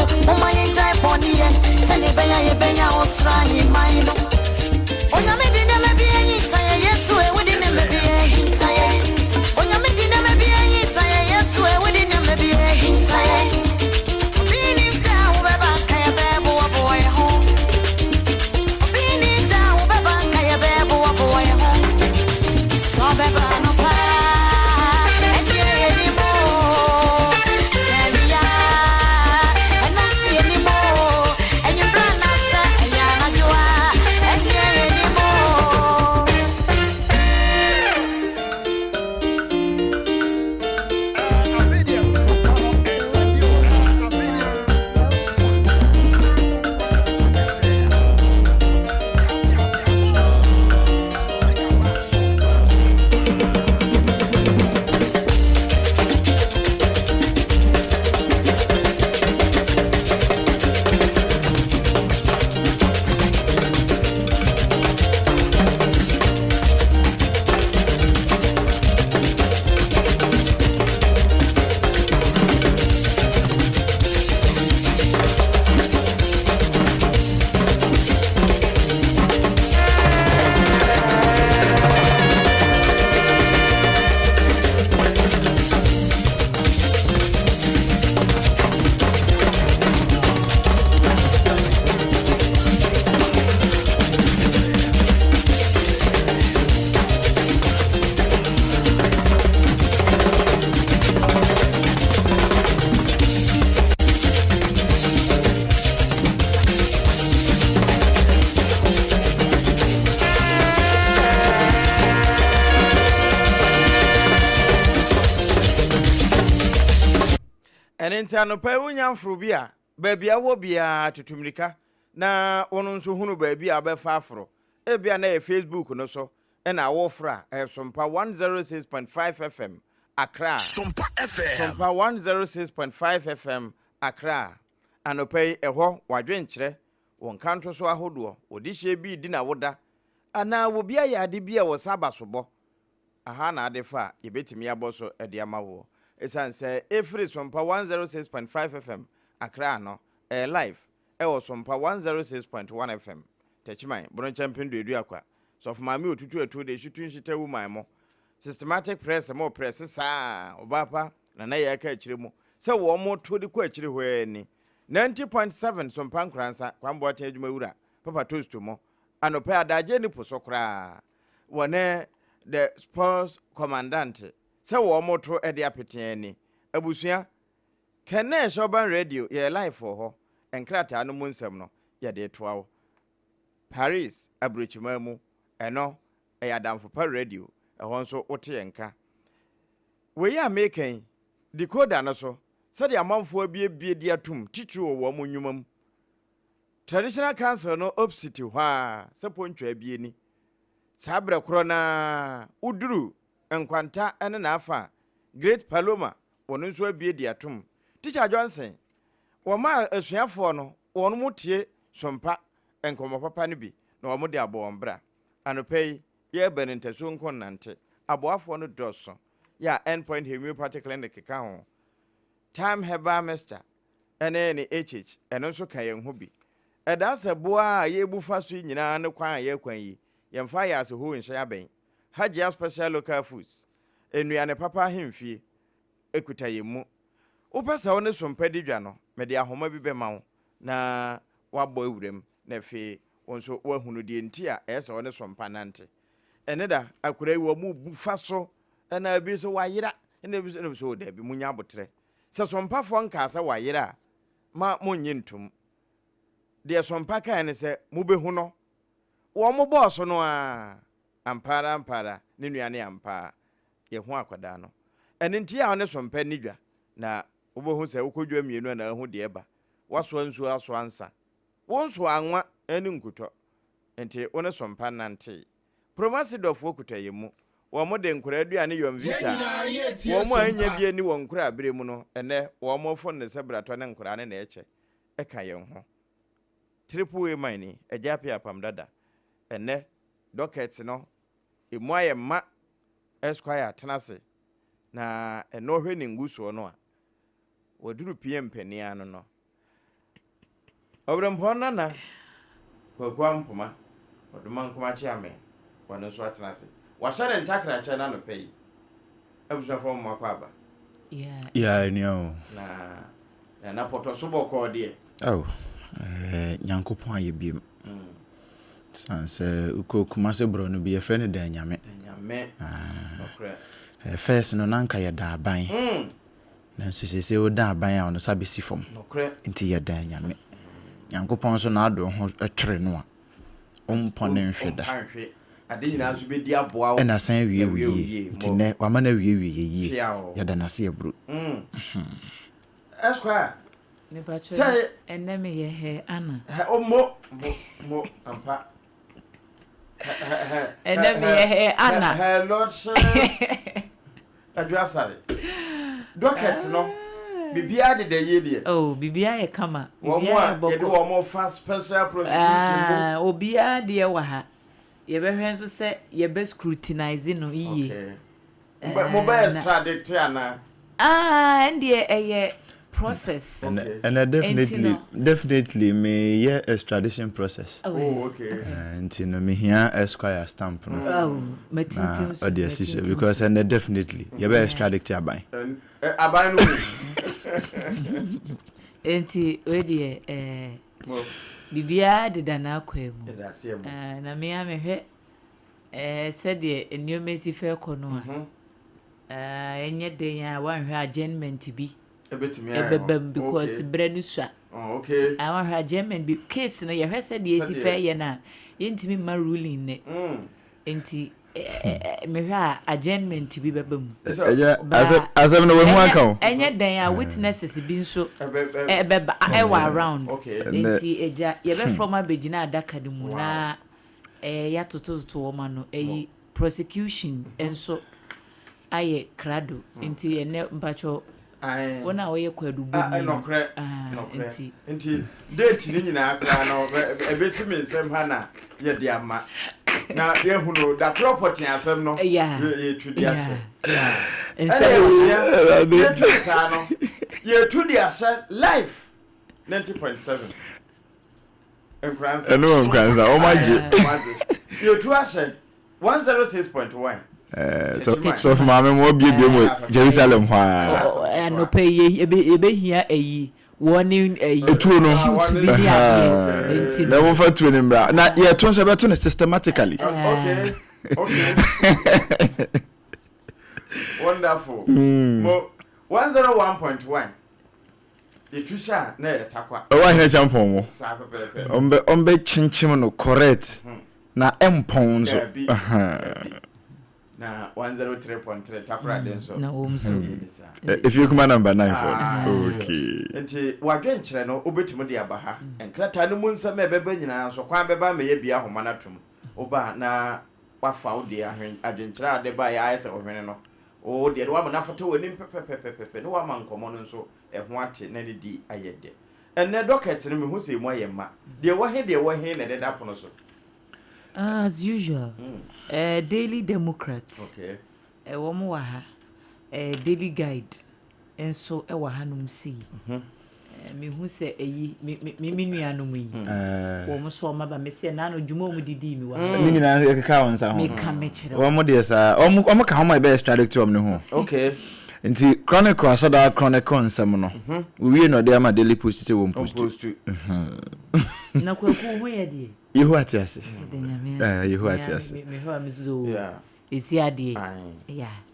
so. Momma yɛngyae bɔne yɛ, sɛnea ɛbɛyɛ a yɛbɛnya ɔsoro ahemman no. Onyame de nneɛma bi ahinta yɛn, Yesu e, wode nneɛma bi ahinta yɛn. Onyame de nneɛma bi ahinta yɛn, Yesu e, wode nneɛma bi ahinta yɛn. Obi nnim da a wobɛba nka yɛbɛboaboa yɛn ho. Obi nnim da a wobɛba nka yɛbɛboaboa yɛn ho. Sɛ ɔbɛba anɔpa, ɛnneɛ yɛnim o. Sɛ awia, ɛno nso yɛnim o. Anwummerɛ anaasɛ ɛyɛ anadwo a, ɛnneɛ yɛnim o. Ɛno nti anɔpa yi wonya mforo bi a, baabi a wowɔ biara tutu mmirika na wo nso hunu baabi a wobɛfa aforo. Ebia na ɛyɛ Facebook no so na woforo a, ɛyɛ Sompa 106.5 FM Accra. Sompa FM. Sompa 106.5 FM Accra. Anɔpa yi ɛhɔ w'adwenkyerɛ, wo nkantoso ahodoɔ, wo dehyeɛ bi redi na woda, anaa obi ayɛ ade bi a wɔ sɛ abasobɔ. Aha na ade fa a yɛbɛtumi abɔ so de ama woɔ. Ɛsiane sɛ ɛfiri Sompa 106.5 FM Accra no, ɛyɛ live ɛwɔ Sompa 106.1 FM Techiman, Bono Kyɛmpen Duaduakwa, Sɔfo Maame Otutu Atuo de Hyitu Nhyita Wu Man mo, Systematic Press mo press saa ɔbaa pa na na yɛreka akyire mu sɛ wɔn to de kɔ akyire hɔ ara ni. 90.7 Sompa Nkoransa, Kwame Boateng Adwuma Wura, Papa Toast mo, anɔpa yi adagyeɛ nni po so koraa. Wɔne The Sports Commandant sɛ wɔn to de apete ani. Abusua, Kɛnɛ Urban Radio yɛyɛ live wɔ hɔ, nkrataa no mu nsɛm no yɛde retoa wo. Paris aburokyiman mu, ɛno ɛyɛ Adamfo Pa Radio, ɛhɔ nso wote yɛn nka. Wei a meka yi, decoder no so, sɛdeɛ amanfoɔ abiebie de atum, titiriw wɔ wɔn nnwuma mu. Traditional Council no opsit hɔ ara sɛ pontwa abien ni. Saa berɛ korɔ no ara, woduru Nkwanta ne n'afa a, Great Paloma, wɔn nso abue de atom. Tikya Johnson, wɔma asuafoɔ no wɔn tie sompa nkɔmmɔ papa no bi na wɔn de abɔ wɔn bra. Anɔpa yi, yɛreba no ntasuo nko nnante. Aboafoɔ no dɔso, yɛ a End Point Homeopathy Clinic ka ho. Thyme Herbal Mixture ne ne HH, ɛno nso ka yɛn ho bi. Ɛda sɛ boa a yɛrebu fa so yi nyinaa ne kwan a yɛrekwan yi, yɛmfa ayɛ ase hoo nhyɛn abɛn. Hajia Special Local Foods, nnuane papa ahemfie, kuta yɛn mu. Wopɛ sɛ wo ne Sompa di dwa no, mede ahoma bi bɛma wo na woabɔ awuram na afei wo nso woahunu deɛ nti a ɛyɛ sɛ wo ne Sompa nante. Ɛne da, akwadaa yi wɔn bu fa so, ɛna ebi nso wayera, ɛna ebi nso, ɛna ebi nso, oh daabi, munya aboterɛ. Sɛ Sompafoɔ nkaa sɛ wayera a, ma monnye ntom. Deɛ Sompa kaeɛ ne sɛ, mobɛhu no. Wɔn bɔɔ so no ara, ampa ara ampa ara, ne nua ne ampa ara, yɛhu akwadaa no. Ɛno nti a ɔne Sompa nni dwa, na wobɛhu sɛ wokɔ dwa mmienu a na ahu deɛ ɛba. Woasoa nsuo asoa nsa. Wo nso anwa ne nkutɔ. Nti wo ne Sompa nnantee. Promase dɔfoɔ kuta yɛn mu. Wɔn de nkoraa aduane Yomvita a wɔn a annya bi anni wɔn nkoraa berɛ mu no, ɛnnɛ wɔn refon no sɛ bratɔ ne nkoraa ne na ɛkyɛ ka yɛn ho. Triple A man ni, Agya Appiah Apam Dada. Ɛnnɛ docket no ɛmu ayɛ ma Esquire atena ase na ɛnnɛ ɔhwɛ ne ngusoɔ no a, waduru PM panin ano no. Ɔberempɔn Nana Kwaku Ampoma, Ɔdoma Nkomakye Ame, ɔno nso atena ase. Wahyɛ ne ntakrakyɛ no anɔpa yi. Abusuafoɔ mo akɔ aba. Yeah, nua o. Na na pɔtɔ so bɔkɔɔ deɛ. Oh, eh, Nyankopɔn ayɛ biem. San sɛ wokɔ Kumase borɔ no bi yɛfrɛ no Dan Nyame. Nyame. Ah. Nokorɛ. Eh, first no na nka yɛda aban. Nanso seesei woda aban a ɔno sa bɛsi fam. Nokorɛ. Nti yɛda Nyame. Nyankopɔn nso n'ado ho twere no a, ɔmpɔ ne nhwe da. Ɔmpa nhwe. Ade nyinaa nso bɛdi aboa wo. Ɛna san awie wo Awie wo yie. yie. Nti Mo. nnɛ wama no awiewie yɛ yie. Pia o. Yɛda no ase aburo. Esquire. Mepakyɛ Sɛ- ɛnɛ meyɛ hɛ Anna. Hɛ, o mo, mo, mo, ampa. Ɛnɛ meyɛ hɛ Anna. Her Lordship Adwo Asare. Docket no, biribiara deda yie deɛ. Oh, biribiara yɛ kama. Wɔn Biribiara a yɛ yɛde bɔkɔ. wɔn fa special prosecution mu. Ah, obiara deɛ wɔ ha. Yɛbɛhwɛ nso sɛ yɛbɛ scrutinize no yie. Okay. Mo bɛ extradite anaa? Ah, ɛndeɛ ɛyɛ process. Okay. Ɛnɛ definitely no- definitely meyɛ extradition process. Oh, okay. Nti no mehia Esquire stamp no. Oh, Na matintim so. ɔde asi so matintim because so. ɛnɛ definitely yɛbɛ extradite aban. Aban no mu. Nti wei deɛ ɛɛ Mo, biribiara deda n'akwan mu. yɛda aseɛ mo. Ah, na me a mehwɛ sɛdeɛ nneɛma si fɛ kɔ no a, ah, ɛnyɛ den a wanhwɛ adjournment bi Ɛbɛtumi ayɛ hɔ. ɛbɛba mu because Okay. berɛ no sua. Oh, okay. Ah, wanhwɛ adjournment bi case no yɛhwɛ sɛdeɛ esi Sɛdeɛ- fɛ yɛ no a yɛntumi mma ruling nɛ. Nti mehwɛ a adjournment bi bɛba mu. Sɛ- Ba- Asɛm no wahu aka o. Ɛnyɛ den a witnesses bi nso Ɛbɛ- bɛ- ɛbɛba ɛwɔ around. Okay. Nti agya yɛbɛfrɛ wɔn abɛgyina adaka no mu na yɛatotototo wɔn ano. Ɛyi prosecution nso ayɛ krado. Nti ɛnɛ mpakyɛw Aye. wɔn a wɔyɛ kwadu Ah, bom no. Nɔkorɛ. Ah, Nɔkorɛ. nti Nti date ne nyinaa koraa no ɛbɛsi me nsɛm ha na yɛde ama na yɛhu no da korɔ pɔtee asɛm no yɛtu de ahyɛ. Ɛna Nsɛm yɛbusua yɛtu ne saa no yɛtu de ahyɛ live 90.7 Nkoransa. Ɛno wɔ Nkoransa, wɔn agye. Wɔn agye. Yɛtu ahyɛ 106.1. Sɔfo maame mo abiebie mu wɔ Jerusalem hɔ a. Anɔpɛ yi yɛbɛhia ayi wɔne ayi Etuo no. shoot bi ne adeɛ. Nti Na no wɔmfa tuo no mmra. Na yɛto nso yɛbɛto no systematically. Okay. Wonderful. Mo 101.1. Yɛtu hyɛ a na yɛ Takwa. Ɛwɔ ahene kyampɔn mu. Saa pɛpɛɛpɛ. Ɔmbɛ ɔmbɛ kyinkyim no correct. Na ɛmpɔn nso. Dabi. Dabi. Na 103.3 Takoradi nso. Na wɔn nso. Yɛ ni saa. Efie kuma number 9 fɔ. Ah, Okay. Nti wadwenkyerɛ no wobɛtumi de aba ha. Nkrataa no mu nsɛm a ɛbɛba nyinaa nso kwan bɛba ma yɛbia ahoma no atom. Woba na wafa wo deɛ adwenkyerɛ a ade ba yɛ ayɛ sɛ ɔhwene no. Wo deɛ no wama no afata w'anim pɛpɛpɛpɛpɛ na wama nkɔmmɔ no nso ɛho ate na ne di ayɛ dɛ. Ɛnnɛ docket no mehu sɛ emu ayɛ ma. Deɛ wɔ he deɛ wɔ he na ɛdeda pono so. Ah, as usual. Daily Democrat. Wɔn wɔ ha. Daily Guide nso wɔ hanom sei. Mehu sɛ ɛyi me nuanom yi. Wɔn nso wɔn aba. Mese ɛna no dwuma wɔn didi mi wɔ ha. Ne nyinaa ɛkeka wɔn nsa ho. Meka mekyerɛ. Wɔn deɛ saa wɔn ka ho ma ɛbɛyɛ extradite wɔn ne ho. Nti Chronicle asɔda Chronicle nsɛm no. Wowie na ɔde ama Daily Post sɛ wɔn post. Post. Na Kwaku ho yɛ deɛ. Yehowa te ase. Ɔde Nyame ase. Yehowa te ase. Me hɔ a me so. Esi adeɛ.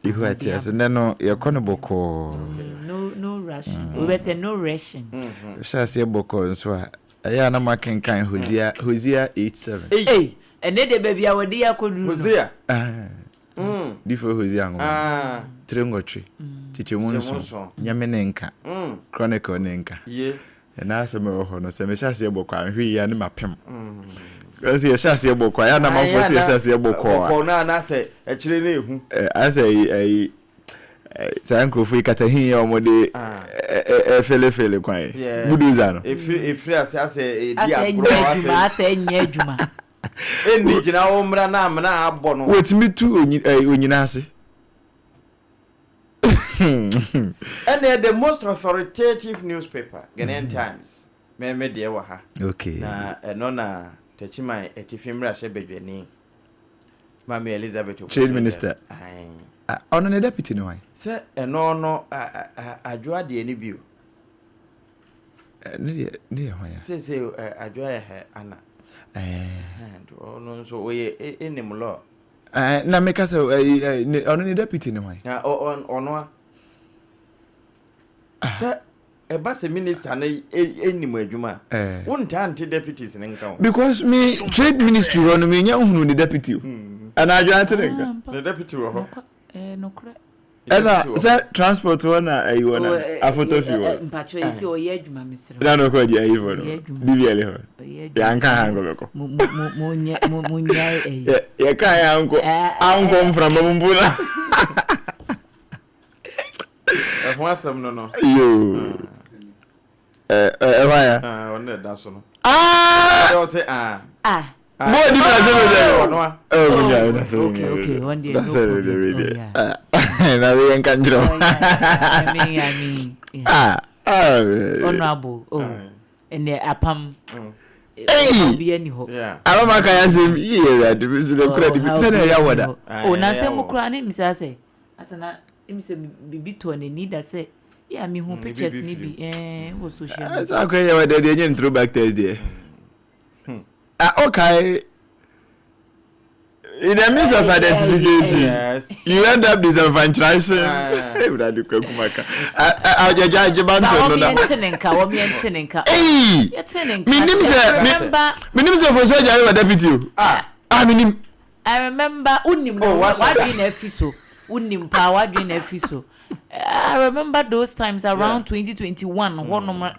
Yehowa te ase. Nɛ no yɛkɔ no bɔkɔɔ. No no rushing. Wobɛ sɛ no rushing. Hyɛ aseɛ bɔkɔɔ nso a ɛyɛ a na makenkan Hosea 8:7. Ei, ɛnɛ de baabi a wɔde yɛ akɔduru no. Hosea. Difo Hosea nwoma. 3 8. Kyekyɛmu 7. Nyame ne nka. Chronicle ne nka. Ye. Ɛna asɛm a ɛwɔ hɔ no sɛ mehyɛ aseɛ bɔkɔɔ a nhwɛ yie a ne mapem. Sɛ yɛhyɛ aseɛ bɔkɔɔ a yɛ anam afɔ sɛ yɛhyɛ aseɛ bɔkɔɔ a. Bɔkɔɔ no anaasɛ akyire no ehu. Asɛ ɛyi saa nkurɔfoɔ yi katahin yɛ wɔn de ɛfelefele kwan. Bulldozer no. Efiri ase asɛ edi Asɛ agorɔ nyɛ adwuma asɛ asɛ nyɛ adwuma. Ɛnni gyina hɔ mmra na amena abɔ no. Wɔtumi tu onyina ase. Ɛnna the most authoritative newspaper, Ghanaian Times. Me me deɛ wɔ ha. Okay. Na ɛno na Techiman Atifi Mmarahyɛ Badwani Maame Elizabeth Ofosu. Trade Minister. Aye. Ah, ɔno ne deputy ne hwan? Sɛ ɛno no Adwoa deɛ ne bio. Ne deɛ ne yɛ hwan? Seesei Adwoa yɛ hɛ ana. Ɛɛ. Ɔno nso ɔyɛ enim law. Ɛɛ na meka sɛ ɔno ne deputy ne hwan? Ɔno a. Sɛ ɛba sɛ minister no nim adwuma a, wontaa nte deputies no nka o. Because me trade ministry hɔ no menya nhunu ne deputy o. Anaa adwene ate ne nka. Ne deputy wɔ hɔ. Nokorɛ. Ɛna sɛ transport hɔ na ayi wɔ na afotɔ fi wɔ. Mpatsɔ yi sɛ ɔyɛ adwuma mesrɛ. Na no kɔ gye ayi fɔ no. DVL hɔ. Yɛanka ha ankɔ bɛkɔ. Mo nyɛ mo nyae ayi. Yɛka yɛ ankɔ ankɔ mframa mu mpo na. Ɛho asɛm no no. Yoo. Ɛhɔ aya. Ɔno na ɛda so no. Ah! Ɛdɛ ɔsɛ ah. Ah. Mo di na sɛ bɛgya no. Ɔno a. Oh, mo nya na sɛ Okay, okay. One day no problem. Oh, yeah. Na we yɛn ka nkyerɛ. Oh, yeah. I mean, I mean. Yeah. Ah. Ah. Honorable. Oh. Ɛnɛ apam. Hey! Obi ani hɔ. Aba ma ka ya sɛm yi yɛ awurade bi so de kura di bi sɛ na ɛyɛ wɔ da. Oh, na sɛ mo kura ne misa sɛ. Asa na emi sɛ biribi tɔ n'ani da sɛ yeah me hu pictures ni bi eh wɔ social media. Sɛ akɔ yɛ wɔ dɛ deɛ nyɛ throwback Thursday. Ah okay. In the midst of identification, yes. you end up disenfranchising. Ewurade kwaku maka. Ajaja agye ba ntɛ no na. Ba wɔn yɛn te ne nka wɔn yɛn te ne nka. Eyi. Yɛ te ne nka. Minim sɛ minim sɛ Fosu Agyare wɔ deputy o. Ah. Ah minim. I remember wonim no Oh, wahyɛ da. w'adwene na afi so wonim paa w'adwene na afi so I remember those times around 2021 hɔnom oh na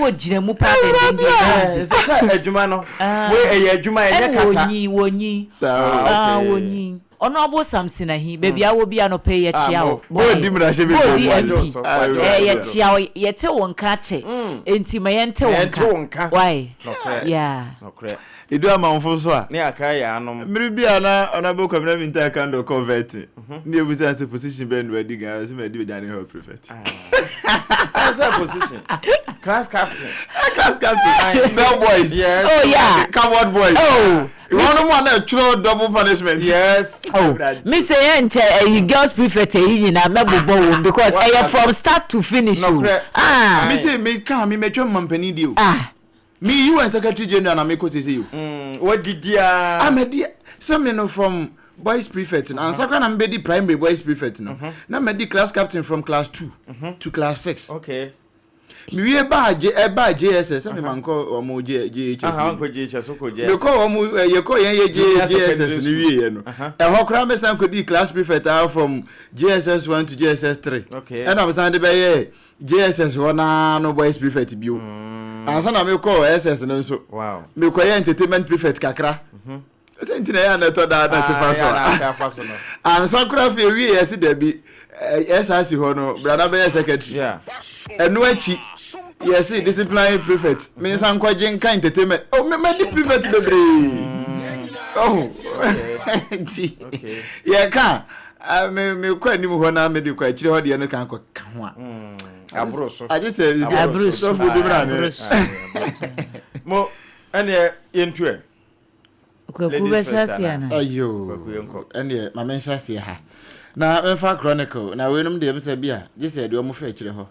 ɔgyina mu paa dendenden Eh, ɛsɛ sɛ adwuma no wei ɛyɛ adwuma ɛnyɛ ɛna kasa wɔnyi wɔnyi Saa o. ah okay. wɔnyi Honourable Samson Ahi baabi a wɔ bi anɔpɛ yi yɛkyea Ah, wo mo. Bɔɔdi mmarahyɛ badwa Bɔɔdi mu MP ade. So, Ah, Kwadwo, eh, Kwadwo. yɛkyea wo yɛte wo nka akyɛ enti ma yɛnte Ma wo yɛnte wo nka nka. why Nokorɛ. yeah Nokorɛ. Edu amanfo so a. Ne aka yɛ anom. Mmere bi a na Honourable Kwabena Mintah Akandoh kɔ vetting, na yɛbisa no sɛ position bɛn na wadi Ghana, ɔse madi Dining Hall Prefect. Ayɛ sɛ position. Class captain. Class captain, bell boys, Yes. Oh yeah. cupboard boys. Oh. Wɔn mu a na ɛtwerɛ double punishment. Yes. Oh, me say yɛn nkyɛ ɛyi girls prefect ɛyi nyinaa mɛbobɔ wɔn because ɛyɛ from start to finish o. Nokorɛ. Ah. Me se me ka me mɛtwa mampanin di o. Ah. Me UN secretary general na mekɔ sese o. Mm, wadidi aa. Ah, madi sɛ me no from boys prefect no ansa koraa na mebɛdi primary boys prefect no na madi class captain from class 2 to class 6. Okay. Mewie baa J ɛbaa JSS sɛ mema nkɔ wɔn J JHS. Aha, nkɔ JHS wokɔ JSS. Mekɔ wɔn yɛkɔ yɛn yɛ J Junior secondary JSS no school. wieɛ no. Ɛhɔ koraa mesan kɔdii class prefect ara from JSS 1 to JSS 3. Okay. Ɛna mesan de bɛyɛɛ JSS hɔ naa no boys prefect bio. Ansa na mekɔɔ SS no nso. Wow. Mekɔyɛ entertainment prefect kakra. Ɛsɛ nti na ɛyɛ a na ɛtɔ daa na te fa so Ah, ɛyɛ a na a. ate afa so no. Ansa koraa afei ewie yɛ se dabi SRC hɔ no bra na bɛyɛ secretary. Yeah. Ɛno akyi yɛse disciplinary prefect mensa nkɔgye nka entertainment. Oh, me madi prefect bebree. Oh. Nti Okay. yɛka a me mekɔ anim hɔ na mede kɔ akyire hɔ deɛ no kan kɔ ka ho a. Aboro so. Agye sɛ Aboro so. sɔfo bi bra me. Aboro so. Mo ɛneɛ yɛntu ɛ. Kwaku Ladies bɛhyɛ first ase ana? ana? Ayo. Kwaku yɛnkɔ. Ɛndeɛ ma menhyɛ aseɛ ha. Na memfa chronicle na weinom deɛ mesɛ bi a gye sɛ deɛ ɔmo fa akyire hɔ.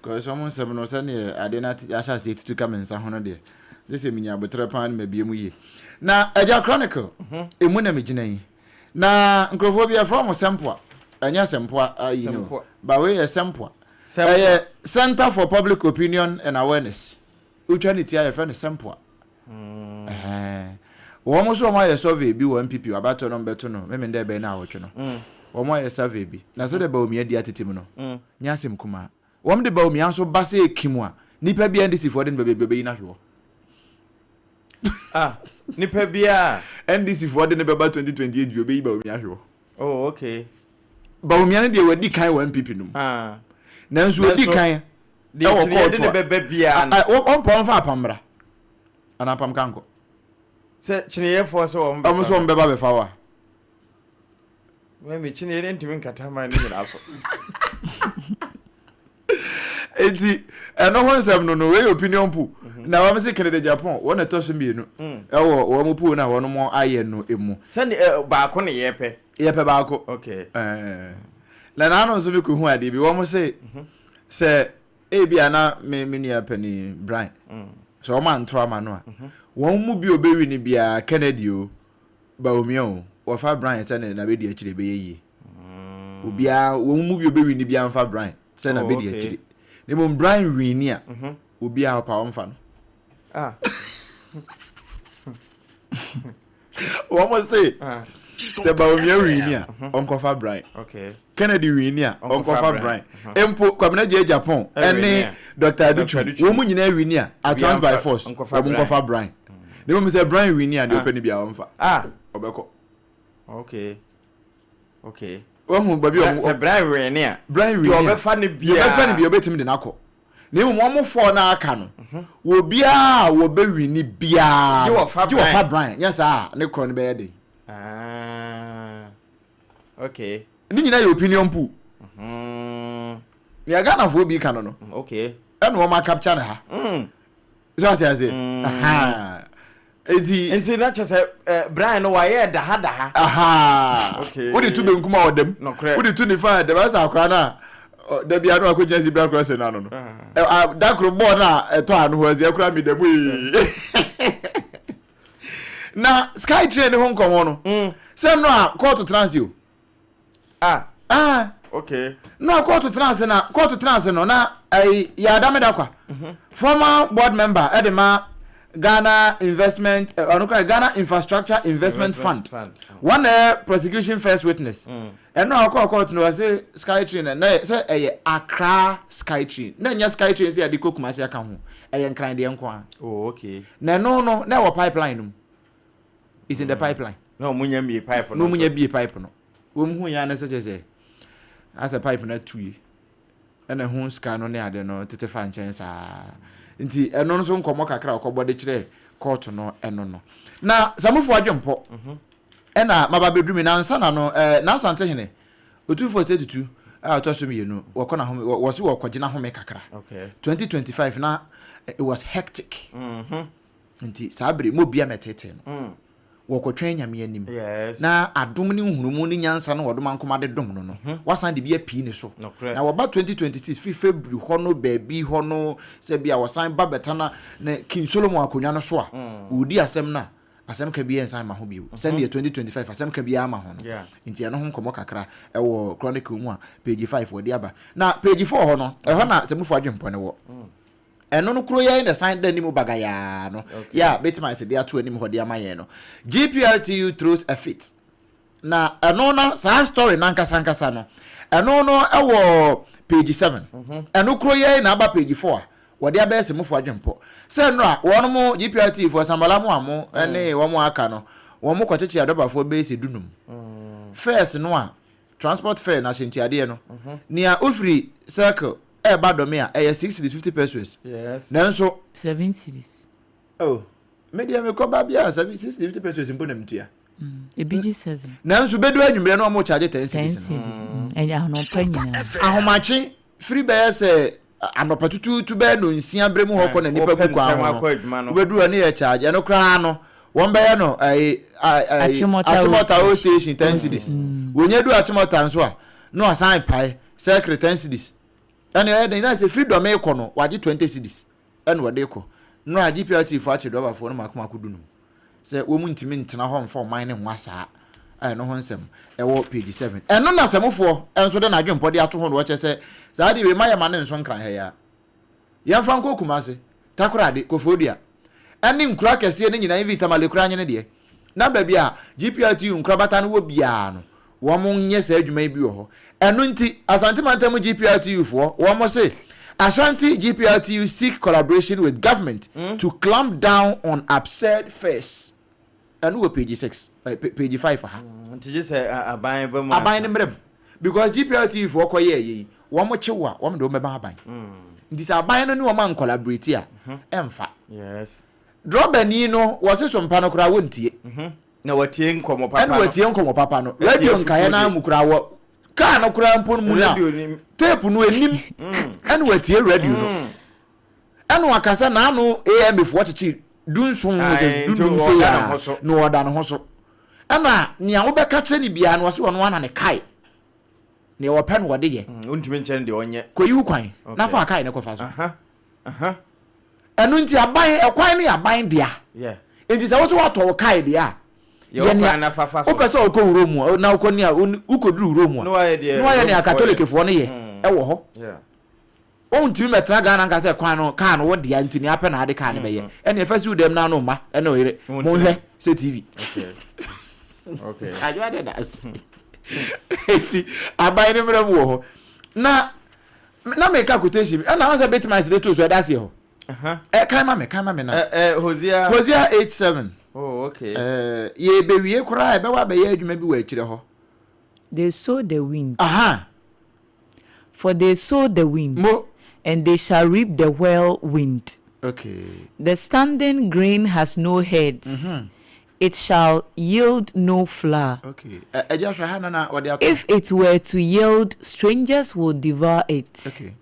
Cause ɔmo nsɛm no sɛneɛ adeɛ no ahyɛ aseɛ tutu ka me nsa ho no deɛ gye sɛ menya aboterɛ paa no mabie mu yie. Na agya chronicle emu na megyina yi. Na nkurɔfoɔ bi yɛfrɛ ɔmo sɛmpoa. Ɛnyɛ sɛmpoa ayi no. Sɛmpoa. Ba wei yɛ sɛmpoa. Sɛmpoa. Ɛyɛ Center for Public Opinion and Awareness. Wotwa ne ti a yɛfrɛ no sɛmpoa. Ɛhɛn. Wɔn nso wɔn ayɛ survey bi wɔ NPP abatoɔ no bɛto no Memenda ɛbɛn no awɔtwe no. Wɔn ayɛ survey bi. Na sɛdeɛ Bawumia di atete mu no, nyɛ asɛm kumaa. Wɔn de Bawumia nso ba sɛ ekim a, nipa bi a NDC foɔ de no bɛbɛ bɛyi no ahwe hɔ. Ah, nipa bi a. NDC foɔ de no bɛba 2028 bi obeyi Bawumia ahwe hɔ. Oh, okay. Bawumia no deɛ wadi kan wɔ NPP no mu. Ah. Nanso odi kan Deɛ ɛwɔ kyini yɛde kɔɔto ne a. bɛba biara no. Wɔn pɔn fa apam mmra. Anaa apam ka nkɔ. Sɛ kyiniyɛfoɔ sɛ wɔn bɛfa. Wɔn nso wɔn bɛba bɛfa wa. Mɛmi kyiniyɛ ne ntumi nkata man ne nyinaa so. Eti ɛno ho nsɛm no no wei yɛ opinion poll. Na wɔn se Kennedy Agyapong wɔn na ɛtɔ so mmienu ɛwɔ wɔn poll no a wɔn ayɛ no mu. Sɛne ɛ baako ne yɛpɛ. Yɛpɛ baako. Okay. Ɛɛ na n'ano nso mi kɔ hu adeɛ bi wɔn se sɛ ebi a na me me nua panin Brian sɛ wɔn anto ama no a wɔn mu bi a ɔbɛwi no biara Kennedy o Bawumia o wɔfa Brian sɛ ne na bɛdi akyire ɛbɛyɛ yie. Obiara wɔn mu bi a ɔbɛwi no biara nfa Brian sɛ na bɛdi akyire. Na mmom Brian wini a obiara ɔpa ɔmfa no. Ah. Wɔn se sɛ Bawumia wini a ɔnkɔfa Brian. Okay. Kennedy wini a ɔnkɔfa Brian. Mpo Kwabena Gyei Agyapong ɛne Dr. Adutwum wɔn mu nyinaa wini a at once by force wɔn nkɔfa Brian. Na mmom sɛ Brian wini a deɛ ɔpɛ no biara ɔmfa. Ah. Ɔbɛkɔ. Okay. Okay. Wahu baabi a sɛ Brian wini a. Brian wini a. Deɛ ɔbɛfa no biara. Deɛ ɔbɛfa no biara ɔbɛtumi de no akɔ. Na mmom wɔn fɔɔ no aka no, wɔ biara a wɔbɛwini biara Gye wɔfa gye wɔfa Brian. Nyɛ saa a ne korɔ no bɛyɛ den. Ah, okay. Ne nyinaa yɛ opinion pool. Nea Ghanafoɔ bi ka no no. Okay. Ɛna wɔn akapkya no ha. So ate ase? Ahaa. Eti. Nti na kyɛ sɛ eh, Brian no wayɛ daha daha. Ahaa. Okay. Wode to benkum a ɔdam. Nokorɛ. Wode to nifa a ɛdam. Ɛsɛ akora no a da bia no akɔgyina zebra crossing no ano no. Da koro bɔɔl no a ɛtɔ ano hɔ ɛsɛ ɛkora mi da mu ee. Na sky train ne ho nkɔmɔ no. Sɛ no a kɔɔto tena ase o. Ah. Ah. Okay. Na kóòtù tena ase na kóòtù tena ase no na ɛyi yɛ adameda kwa. Former board member ɛde ma Ghana Investment ɔno kora Ghana Infrastructure Investment, Investment Fund. Wɔn na ɛyɛ prosecution first witness. Ɛno a ɔkɔɔ kóòtù no wɔsi sky train na sɛ ɛyɛ Accra sky train na ɛnyɛ sky train sɛ yɛde kɔ Kumasi aka ho ɛyɛ Nkran deɛ nko ara. Oh okay. Na ɛno no na ɛwɔ pipeline no mu. Is in the pipeline. Na wɔn nya mie pipe no. Na wɔn nya bie pipe no. Wɔn hu ya ne sɛ kyɛ sɛ asɛ pipe no atu yi ɛna ɛho sika no ne ade no tete fa nkyɛn saa nti ɛno nso nkɔmɔ kakra ɔkɔbɔ de kyerɛ kɔɔto no ɛno no na samufo adwempɔ ɛna maba bɛduru mi nansa na no ɛɛ n'asante hene otumfoɔ sɛ tutu a ɔtɔ so mmienu wɔkɔ na home wɔ so wɔkɔgye na home kakra 2025 na it was hectic nti saa bere mo bia mɛtete no Wɔkɔtwɛn Nyame anim, na adom ne nhunumu ne nyansa no wɔdom ankoma de dom no no, wasan de bi apii ne so. Na wɔba 2026, firi February hɔ no baabi hɔ no, sɛ bia wɔsan ba bɛtena ne King Solomon akonnwa no so a, wɔredi asɛm no a, asɛm ka biara nsan mma ho bio, sɛdeɛ 2025 asɛm ka biara ma ho no. Nti ɛno ho nkɔmmɔ kakra wɔ Chronicle mu a, page 5 wɔde aba. Na page 4 hɔ no, ɛhɔ na Sɛmufo adwempɔ no wɔ. Ɛno no koro yɛn na ɛsan da anim bagayaa no yɛ a bɛtumi ayɛ sɛ de ato anim hɔ de ama yɛn no. GPRTU throws a fit. Na ɛno na saa story no ankasa ankasa no ɛno no ɛwɔ page 7. Ɛno koro yɛn na aba page 4 a wɔde abɛyɛ sɛ mofo adwempɔ. Sɛ nnora wɔn mo GPRTU foɔ Sambala mo a mo ne wɔn aka no wɔn mo kɔkyekye adɔbafoɔ bɛyɛ sɛ dunum. First no a transport fare na ahyɛntuadeɛ no nea ofiri circle ɛreba dɔme a ɛyɛ 6 cedis 50 pesewas nanso. 7 cedis. Oh me deɛ mekɔ ba bi a 7 6 cedis 50 pesewas mpo na metua. Ebi gye 7. Nanso bɛdu anwummerɛ no wɔn charge 10 cedis no. 10 cedi ɛnyɛ anɔpa nyinaa. Ahomakye firi bɛyɛ sɛ anɔpa tutuutu bɛyɛ nonsia berɛ mu hɔ kɔ na nipa gu kwan ho no wobɛduru hɔ ne yɛ charge ɛno koraa no wɔn bɛyɛ no ɛyi ɛyi Achimota old station 10 cedis wɔnyɛ du Achimota nso a na wasan pae circle 10 cedis ɛna ɛyɛ den na sɛ firi dɔm kɔ no wagye 20 cedis ɛna wɔde kɔ no a GPRT fo akyere dɔbafoɔ no mako mako dunum sɛ wɔn ntumi ntena hɔ mfa ɔman ne ho asaa a ɛno ho nsɛm ɛwɔ page 7 ɛno na sɛmofoɔ nso de n'adwempɔ de ato ho na wɔkyɛ sɛ saa de wei ma yɛ ma ne nso nkran ha yi a yɛmfa nkɔ Kumase, Takoradi, Koforidua ɛne nkuro akɛseɛ no nyinaa even Tamale koraa nye ne deɛ na baabi a GPRTU nkorabata no wɔ biara no wɔn nyɛ saa adwuma yi bi wɔ hɔ. Ɛno nti Asante Mantam GPRTU foɔ wɔn se Ashanti GPRTU seek collaboration with government to clamp down on absurd fares. Ɛno wɔ page 6, page 5 ha. Nti gye sɛ aban ba mu Aban no mmerɛ mu because GPRTU foɔ kɔ yɛɛ yei wɔn kye wo a wɔn de wɔn bɛma aban. Nti sɛ aban no ne wɔn ancollaborate a ɛmfa. Yes. Drɔbani no wɔse so mpa no koraa wɔntie. Na watie nkɔmmɔ papa no. Ɛna watie nkɔmmɔ papa no. Radio nkaeɛ no ara mu koraa wɔ kaa no koraa mpo mu no a tape no anim ɛna watie radio no. Ɛna waka sɛ n'ano AMA foɔ kyekye dunson no sɛ dunum sɛ yɛ a na ɔda ne ho so. Ɛna nea wobɛka kyerɛ no biara no ɔse ɔno ara na ne kae. Nea ɔpɛ no ɔde yɛ. Wontumi nkyerɛ no deɛ ɔnyɛ. Kɔyi wo kwan na fa kae no kɔfa so. Ɛno nti aban, ɛkwan no yɛ aban dea. Nti sɛ wo sɛ woatɔ wo kae deɛ a, yɛ nea wopɛ sɛ wokɔ wuro mu na wokɔ nea wokɔduru wuro mu a, na wayɛ nea Katolekfoɔ no yɛ ɛwɔ hɔ. Wontumi mmɛtena Ghana nka sɛ kwan no, kaa no wo dea nti nea apɛ na ade kaa no bɛyɛ. Ɛnneɛ fa si wo dɛm na ano mma ɛne wo yere monhwɛ sɛ TV. Adwoa deɛ da ase. Eti aban no mmerɛ mu wɔ hɔ. Na na meka quotation bi ɛna wɔn sɛ Bitmice de too so ɛda aseɛ hɔ. Ɛ kan ma me kan ma me na. Ɛ Hosea. Hosea 8:7. Oh okay. Ɛɛ yɛbɛwie koraa ɛbɛwɔ abɛyɛ adwuma bi wɔ akyire hɔ. They sow the wind. Aha. For they sow the wind, Mo. and they shall reap the whirlwind. Okay. The standing grain has no heads, it shall yield no flour. Okay. Ɛ ɛgya hwɛ ha na na wɔde ato. If it were to yield, strangers will devour it. Okay.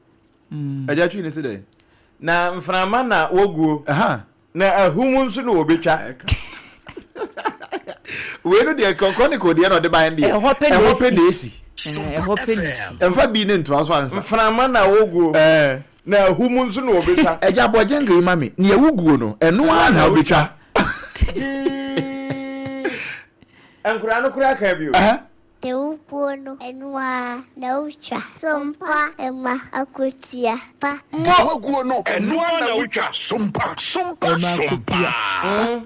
Ɛgya twi ne se dɛn? Na mframa na woguo. Aha. Na ahum nso na wɔbɛtwa. Wei no deɛ Chronicle deɛ na ɔde baeɛ no deɛ. Ɛhɔ pɛ na ɛhɔ pɛ na esi. Ɛhɔ pɛ na esi. Ɛmfa bi ne ntoa so ansa. Mframa na woguo. Na ahum nso na wɔbɛtwa. Ɛgya bɔ jingle yi ma me. Nea woguo no, ɛno ara na wobɛtwa. Nkwadaa no koraa ka bi o. Deɛ wobuo no, ɛno ara na wotwa. Sompa mma akwatia pa. Deɛ woaguo no, ɛno ara na wotwa. Sompa, sompa, sompa.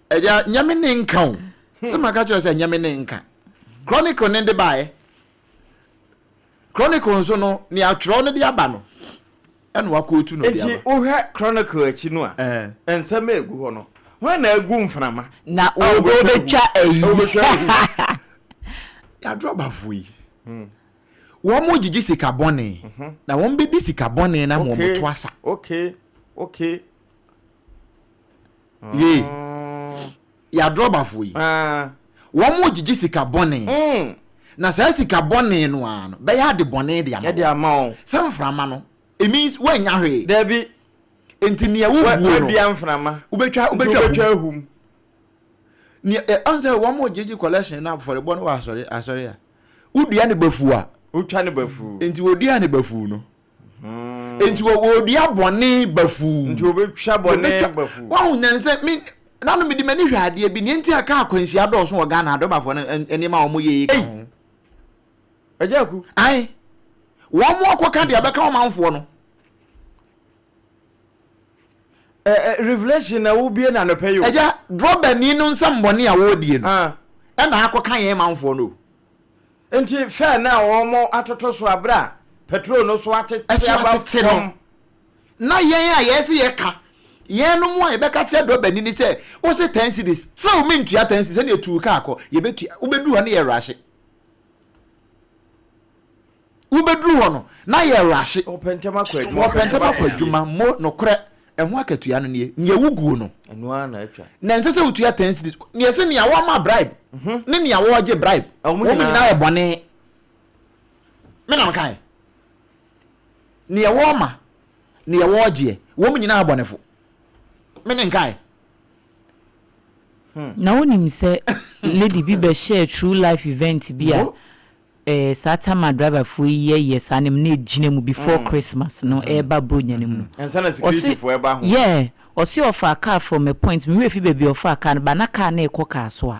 Agya, nyɛ me ne nka o. Sɛ maka kyerɛ sɛ nyɛ me ne nka. Chronicle ne de baeɛ. Chronicle nso no, nea atwerɛ no de aba no, ɛna wakootu no de Nti aba. wohwɛ Chronicle akyi no a, nsɛm a ɛgu hɔ no, hwan na agu mframa? Na A wobɛtwa wobɛtwa ayi. Wobɛtwa ayi. Yɛadrɔbafo yi, wɔn gyegye sika bɔne, na wɔn bɛdi sika bɔne na wɔn to asa. Okay, okay. Yei, yɛadrɔbafo yi, wɔn gyegye sika bɔne, na saa sika bɔne no ara no bɛyɛ ade bɔne de ama wɔn. Sɛ mframa no, it means woannya hwee. Dabi. Nti nea woguo no, wadua mframa. Wobɛtwa wobɛtwa ahum. Nea ɛ ɔn sɛ wɔn gyegye collection na afɔrebɔ no wɔ asɔre asɔre a, wodua ne bafuu a. Wotwa ne bafuu. Nti wodua ne bafuu no. Nti wɔdua bɔne bafuu. Nti wɔbɛtwa bɔne bafuu. Wahu nyansɛ me nanu mede m'ani hwɛ adeɛ bi nea nti a kaa akwanhyia dɔɔso wɔ Ghana adɔbafoɔ no nneɛma a wɔn yɛ yi ka ho. Agya Aku. Ae. Wɔn akɔka deɛ bɛka ɔmanfoɔ no. Ɛ ɛ revelation na wobie na anɔpɛ yi o. Agya, drɔbani no nsɛmmɔne a wɔredie no, ɛna akɔka yɛn manfoɔ no o. Nti fare no a wɔn atoto so abere a petrol no so atete aba fam. Na yɛn a yɛse yɛka, yɛn no mu a yɛbɛka kyerɛ drɔbani no sɛ, wose ten cedis, still mentua ten cedis, sɛdeɛ tuu kaa kɔ, yɛbɛtua, wobɛduru hɔ no yɛ rush. Wobɛduru hɔ no, na yɛrehye. Wɔpɛ ntɛm akɔ adwuma. Wɔpɛ ntɛm akɔ adwuma. Mo, nokorɛ, ɛho akatua no nie. Nea woguo no. Ɛno ara na atwa. Na ɛnsɛ sɛ wotua ten cedis. Nea ɛsɛ nea wɔma bribe ne nea wɔregye bribe. Wɔn nyinaa yɛ bɔne. Me na mekae. Nea wɔma, nea wɔregyeɛ, wɔn nyinaa yɛ bɔnefo. Me ne nkae. Na wonim sɛ lady bi bɛhyɛɛ true life event bi a eh, saa time a driver foɔ yi yɛ yɛ saa nneɛma na egyina mu before Christmas no ɛreba bronya no mu no. Ansa na security foɔ ɛba ho. Yeah, ɔse ɔfaa car from a point, me werɛ fi baabi a ɔfaa car no but na car no rekɔ car so a,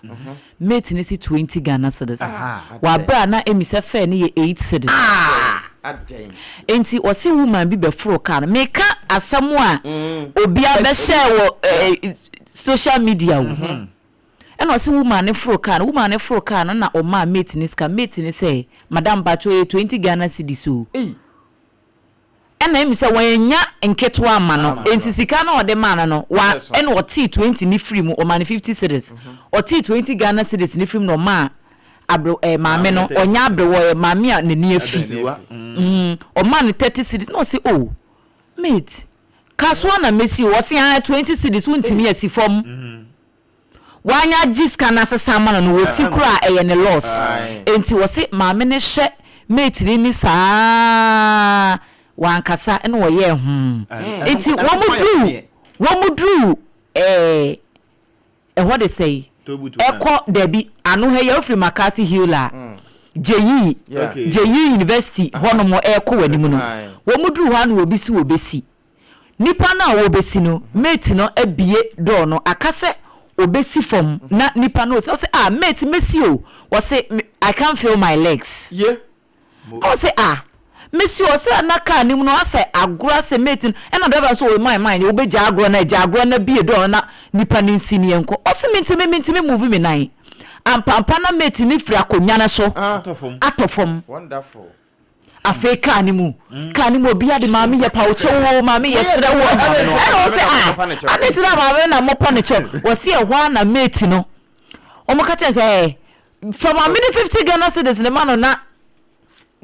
mate no se 20 Ghana cedis. Wɔ aberɛ a na emi sɛ fare no yɛ 8 cedis. Enti ɔse woman bi bɛforo car no, meka asɛm a obiara bɛhyɛɛ wɔ eh, social media o. Ɛna ɔse woman no foro car no, woman no foro car no na ɔmaa mate no sika, mate no sɛ madam mpakyɛw ɛyɛ 20 Ghana cedis o. Ɛna emi sɛ wannya nketewa amma no, enti sika no a ɔde maa no no, wa ɛna ɔtee 20 no firi mu, ɔmaa no 50 cedis. Ɔtee 20 Ghana cedis no firi mu na ɔmaa abre ɛɛ maame no, ɔnyɛ abrewa, ɔyɛ maame a n'ani afi. Mm, ɔmaa no 30 cedis, na ɔse oh, mate, kasoa na mesi o, ɔse ah, 20 cedis, wontumi asi fam. Wanya agye sika no asesa ama no no wɔsi koraa a ɛyɛ ne loss. Enti wɔse maame no hyɛ mate no ni saa. Wankasa na ɔyɛɛ hoo. Nti wɔn duru wɔn duru ɛɛ ɛhɔ de sɛi ɛkɔ dabi ano ha yi a wofiri McCarthy Hill a Jeyi Jeyi University hɔnom ɛrekɔ w'anim no wɔn duru hɔ a na wɔbi si wɔbɛsi nipa no a wɔbɛsi no mate no abie door no aka sɛ ɔbɛsi fam na nipa no ɔsɛ ah mate mɛsi o wɔse I can't feel my legs. Ye. Ɔse ah mesi hɔ sɛ na car no mu no asɛ agorɔ asɛ mate no ɛna driver no so o my mind wobɛgyaa agorɔ no agya agorɔ no abie door no na nipa no nsi ne yɛnkɔ ɔse mentimi mentimi move me nan ampampa na mate no firi akonnwa no so atɔ fam Wonderful. afei car no mu car no mu obiara de maame yɛ pa wo kyɛw o maame yɛ serɛ wo ɛna ɔse ah ade nti na maame na mopɔ ne kyɛw wɔse ɛhɔ a na mate no wɔn ka kyerɛ sɛ ɛɛ Fa ma me ne 50 Ghana cedis no ma no na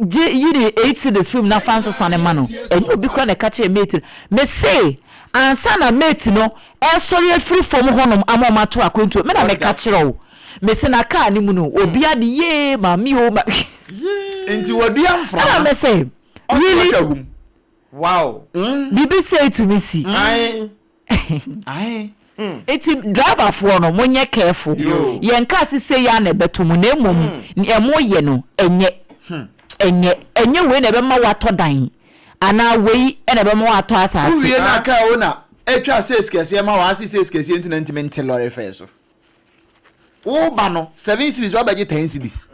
gye yi ne 8 cedis firi mu na fa nsesa no ma no. Ɛnyɛ obi koraa na ɛka kyerɛɛ mate no. Mese ansa na mate no ɛresɔre afiri fam hɔnom ama wɔn ato akwantuo, me na meka kyerɛ wo. Mese na kaa no mu no, obiara de yee maame o ma. Nti wɔdua mframa. Ɛna mese really? Wow. Biribi sei tumi si. Ae. Nti driver foɔ no mo nyɛ careful yɛn kaa se sei ara na ɛbɛto mo na mmom nea mo yɛ no ɛnyɛ ɛnyɛ ɛnyɛ wei na ɛbɛma watɔ dan anaa wei na ɛbɛma watɔ asaase. Wo wie na kaa o na atwa sales kɛseɛ ma wɔ ase sales kɛseɛ nti na ntumi nte lɔre fare so. Wo ba no 7 cedis wabɛgye 10 cedis.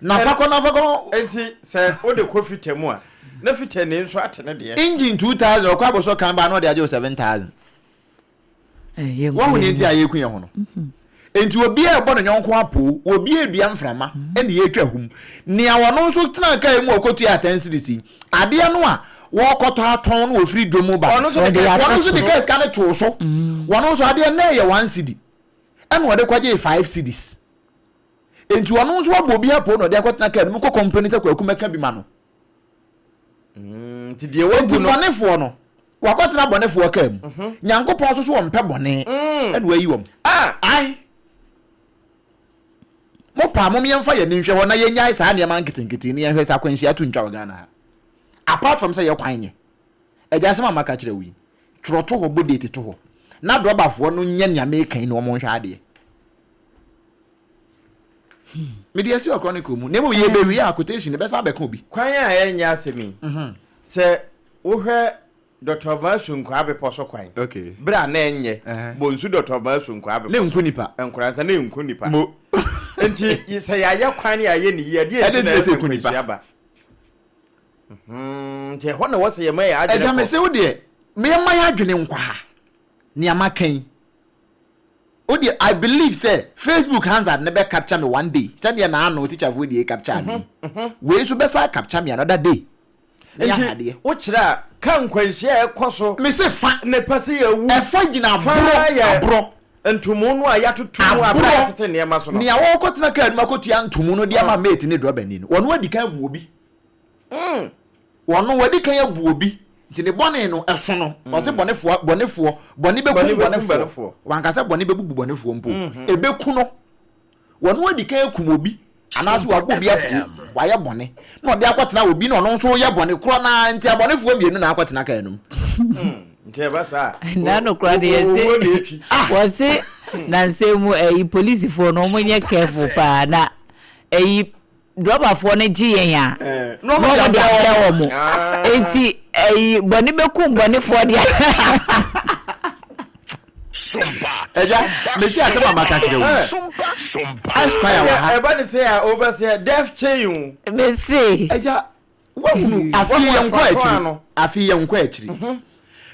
Na fa kɔ na fa kɔ. Enti sɛ wode kɔ fita mu a, na fitani nso ate ne deɛ. Engine 2000 ɔkɔ abɔsɔ kan ba na ɔde agye wo 7000. Wahu nea nti a yɛreku yɛn ho no? Enti obiara rebɔ ne yɔnko apoo, obiara redua mframa, ɛna yɛretwa ahum. Nea ɔno nso tenaa kaa mu a ɔkɔtuaa 10 cedis yi, adeɛ no a wɔrekɔtɔ atɔn no wɔfiri dwom mu ba no, Ɔno nso de kaa ɔno nso de kaa sika no too so. Ɔno nso adeɛ no na ɛyɛ 1 cedi, ɛna ɔde kɔgyee 5 cedis. Enti ɔno nso wabɔ obi apoo na ɔde akɔtena kaa no mu kɔ kɔmpani sɛ Kwaku mɛka bi ma no. Nti deɛ wagu Enti no. bɔnefoɔ no, wakɔtena bɔnefoɔ kaa mu. Nyankopɔn nso so ɔmpɛ bɔne, ɛna wayi wɔn. Ah! Ae. Mo paa mom yɛmfa yɛn ani nhwɛ hɔ na yɛnyae saa nneɛma nketenkete yi na yɛnhwɛ sɛ akwanhyia to ntwa wɔ Ghana ha. Apart from sɛ yɛ kwan nyɛ. Agya asɛm a maka kyerɛ wo yi, twerɛ to hɔ, bɔ date to hɔ. Na drɔbafoɔ no nyɛ nea meka yi na wɔn nhwɛ adeɛ. Mede asi wɔ Chronicle mu, na mmom yɛbɛwie a quotation no bɛsan abɛka obi. Kwan a ɛnyɛ asɛm yi, sɛ wohwɛ Dɔtɔmaa Sunkwaa Bepɔ so kwan, berɛ a na ɛnyɛ Bonsu Dɔtɔmaa Sunkwaa Bepɔ so, na ɛnku nipa, Nkoransa na ɛnku nipa. Nti sɛ yɛayɛ kwan na yɛayɛ ne yie, ɛdeɛ nti na ɛsɛ nkwanhyia ba? Nti ɛhɔ na ɛwɔ sɛ yɛma yɛn adwene kɔ. Agya mese wo deɛ, mema yɛn adwene nkɔ ha, nea maka yi. Wo deɛ I believe sɛ Facebook Hansard no bɛ capture me one day sɛdeɛ naano teacher foɔ deɛ capture me yi. Wei nso bɛsan capture me another day. Na yɛahwɛ Nti adeɛ. wokyerɛ a ka nkwanhyia a ɛkɔ so. Me se fa. Ne pɛ sɛ yɛwu. Ɛfa gyina Fa aborɔ yɛ aborɔ. ntomu no a yɛatoto mu a berɛ a Aborɔ. yɛtete nneɛma so no. Nea wɔrekɔtena kaa no mu akɔtua ntomu no de ama mate ne drɔbani no, ɔno adi kan abu obi. Ɔno wadi kan abu obi nti ne bɔne no ɛso no. Ɔse bɔnefoɔ bɔnefoɔ bɔne bɛkum bɔnefoɔ. Wanka sɛ bɔne bɛbubu bɔnefoɔ mpo. Ɛbɛku no. Ɔno adi kan akum obi anaasɛ wabɔ obi apuo, wayɛ bɔne na ɔde akɔtena obi na ɔno nso yɛ bɔne korɔ no ara nti abɔnefoɔ mmienu na akɔtena kaa no mu. Nti ɛba saa a, Na nokora de owuo na yɛse ɛtwi. wɔse nansɛ mu ɛyi polisifoɔ no wɔn nyɛ careful paa na ɛyi Drɔbafoɔ no gye yɛn a, na wɔn de abrɛ wɔn. Enti ɛyi bɔne bɛkum bɔnefoɔ deɛ. Ɛgya, mesi asɛm a maka kyerɛ wo. Esquire wɔ ha. Ɛba ne sɛ a wobɛsɛ death chain o. Mese. Ɛgya, wahunu afei yɛn nkɔ akyiri. Afei yɛn nkɔ akyiri.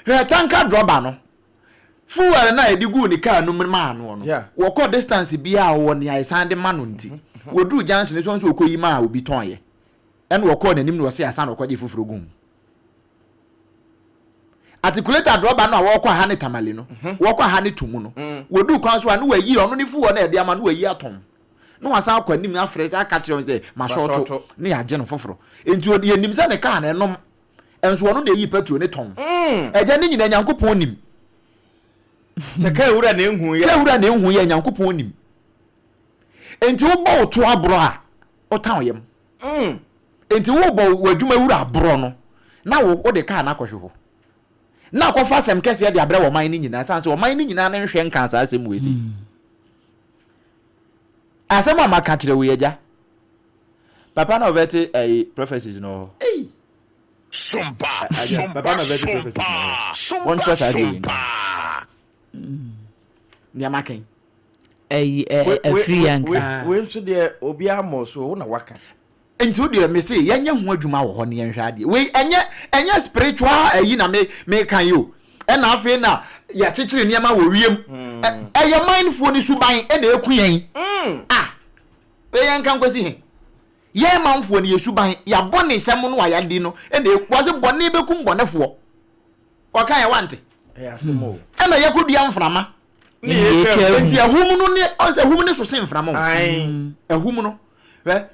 Hwɛ tanka drɔba no. Fuel no a yɛde guu ne kaa no mu maa noɔ no, wɔkɔ distance biara a ɔwɔ nea yɛsan de ma no nti, wɔduruu junction no so nso ɔkɔyi maa obi tɔnyɛ. Ɛna ɔkɔɔ n'anim na ɔse asa na ɔkɔgye foforɔ guu mu. Articulator drɔba no a wɔkɔ ha ne Tamale no, wɔkɔ ha ne Tumu no, wɔduu kwan so a na wayi ɔno ne fuel no a yɛde ama no wayi atɔn. Na wasan akɔ anim afrɛ sɛ aka kyerɛ wɔn sɛ masɔɔto na yɛagye no foforɔ. Nti yɛnim sɛ ne kaa no ɛnom. Nso ɔno na eyi petrol ne tɔn. Agya ne nyina Nyankopɔn nim. Sɛ kaa wura na ehu yɛ. Kaa wura na ehu yɛ Nyankopɔn nim. Enti wobɔ wo to aborɔ a, wotan wo yam. Enti wobɔ w'adwuma wura aborɔ no. Na wo, wode kaa no akɔhwe hɔ. Na akɔfa asɛm kɛseɛ de abrɛ ɔman no nyinaa, ɛsiane sɛ ɔman no nyinaa no nhwɛ nkaa saa asɛm wei sei. Asɛm a maka kyerɛ wo yi, agya. Papa na ɔvɛte ɛyi prophecies no wɔ hɔ. Ei! Sompa, Agya, sompa, papa na ɔvɛte prophecies no wɔ hɔ. sompa, Wɔntwerɛ sompa, saa deɛ wei nka sompa. Nea maka yi. Ɛyi ɛ We we afiri we yanka. we wei nso deɛ obiara mmɔɔ so wo na waka. Nti wo deɛ mese yɛnyɛ ho adwuma wɔ hɔ na yɛnhwɛ adeɛ. Wei ɛnyɛ ɛnyɛ spiritual ayi na me meka yi o. Ɛna afei na yɛakyekyere nneɛma wɔ wiem. Ɛ ɛyɛ manfoɔ no suban ɛna ɛku yɛn. Ah! Wei yɛnka nkɔsi he? Yɛn manfoɔ no yɛ suban, yɛabɔnesɛm no a yɛadi no ɛna ɛku. Wɔse bɔne bɛkum bɔnefoɔ. Wɔka yɛ wante. Ɛyɛ asɛm o. Ɛna yɛkɔdua mframa. Ne yɛtwa ahu. Nti ahum no ne ɔn sɛ ahum ne so sen mframa o. Ae. Ahum no hwɛ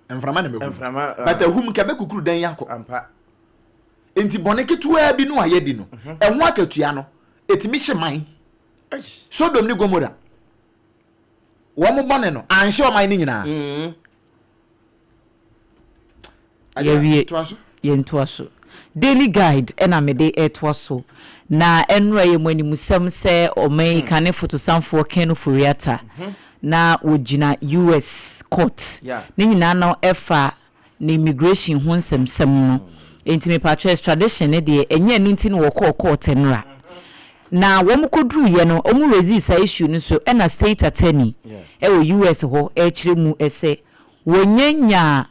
mframa na mɛhu. Mframa. But ahum nka bɛkukuru dan yi akɔ. Ampa. Nti bɔne ketewaa bi no a yɛadi no, ɛho akatua no, ɛtumi hye man. Sodom ne Gomora, wɔn bɔne no, anhye ɔman no nyinaa. Yɛwie. Yɛntoa so. Daily Guide na mede retoa so. Na ɛnnora yɛ mo animusɛm sɛ ɔman yi kane fotosanfoɔ Ken Ofori-Atta na wɔgyina US court. Ne nyinaa no ɛfa ne immigration ho nsɛmsɛm no. Enti mepakyɛw extradition no deɛ ɛnyɛ ɛno nti na wɔkɔɔ court nnora. Na wɔn kɔduruiɛ no wɔn raisee saa issue no so ɛna state attorney ɛwɔ US hɔ ɛrekyerɛ mu sɛ Wɔnya nyaa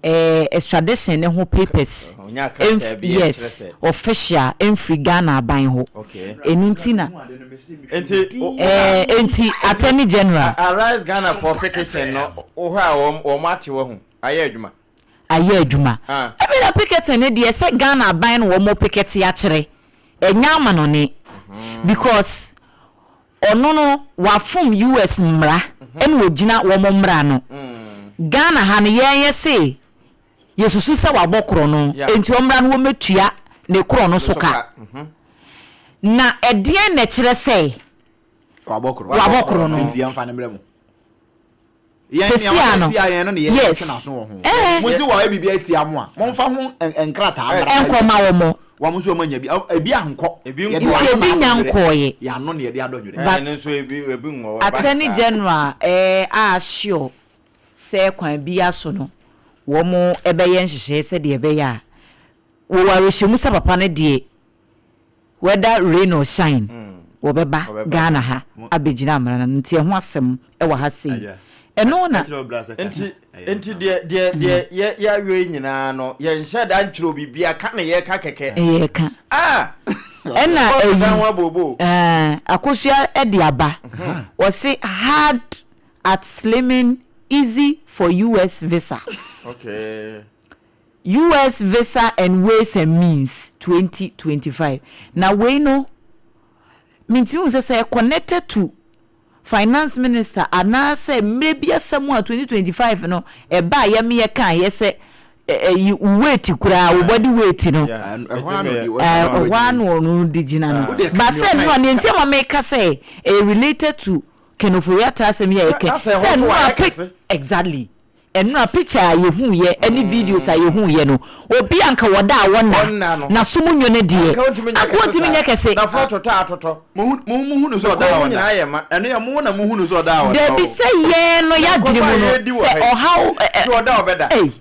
eh extradition ne ho papers Ɔnyaa krataa ɛnf bi a ɛkyerɛ yes sɛ. official ɛnfiri Ghana aban hɔ. Okay. Ɛno nti na Nti wo wo eh nti nti Attorney General. Arise Ghana foɔ Sompa picketing no FM. wo hɔ a wɔn wɔn ate wahu ayɛ adwuma. Ayɛ adwuma. Ah. Ɛbi na picketing no deɛ sɛ Ghana aban na wɔn pickete akyerɛ ɛnyɛ amanɔne because Ɔno no wafom US mmra ɛna ogyina wɔn mmra no. Ghana ha no yɛn yɛ se yɛsusu sɛ wabɔ korɔno enti ɔmmra no wɔmmɛtua ne korɔno so ka. Na ɛdeɛn na ɛkyerɛ sɛ Wabɔ korɔno? Enti yɛmfa no mmrɛ mo. Yɛn Sɛsi nea a wɔyɛ no, tia yɛn no na yɛn yes, yɛtwe n'aso wɔ ho. ɛɛ. Mo se wɔayɛ biribi atia mo a, momfa ho nkrataa mmra. Ɛnkɔma wɔn. Wɔn nso wɔn anya bi, ebi ankɔ. Ebi Yɛde nkɔ. wɔn Nti ano ebi na nya adɔ nwerɛ. nkɔɔye. Yɛn ano na yɛde adɔ nwerɛ. But Ɛno nso ebi ebi nwɔ hɔ, ɛba Attorney saa. General ɛɛ a assure sɛ kwan biara so no wɔn bɛyɛ nhyehyɛe sɛdeɛ ɛbɛyɛ a wɔwɔ awerɛhyɛmu sɛ papa no deɛ Whether rain or shine wɔbɛba Ghana ha abɛgyina amena no ano nti ɛho asɛm wɔ ha sei. Ɛno na. Nti nti deɛ deɛ deɛ yɛ yɛayɔ yi nyinaa no yɛnhyɛ da nkyerɛ biribiara ka na yɛka kɛkɛ. Yɛka. Ah! Ɛna Bɔɔl ɛyi dan ho abooboo. ɛɛ Akosua de aba ɔse hard at slimming easy for US visa. Okay. US Visa and Ways and Means 2025 Na wei no mentumi hu sɛ sɛ ɛyɛ connected to Finance Minister anaasɛ mmerɛ bi asɛm a 2025 no ɛbaa yɛ me yɛkaeɛ sɛ ɛyi wo weight koraa wo body weight no Ɛhɔ ara na ɔde ɛhɔ ara na ɔno de gyina no but sɛ no a nea nti ama meka sɛ ɛyɛ related to Ken Ofori-Atta asɛm yi a yɛka sɛ no a pic exactly Ɛnora picture a yɛhuu yɛ ɛne videos a yɛhuu yɛ no obi a nka wɔda a wɔnna na so mu nwo no deɛ anka wɔntumi nyɛ kɛse. Dabi sɛ yɛn no yadwene mu no sɛ ɔhaw ɛ ei.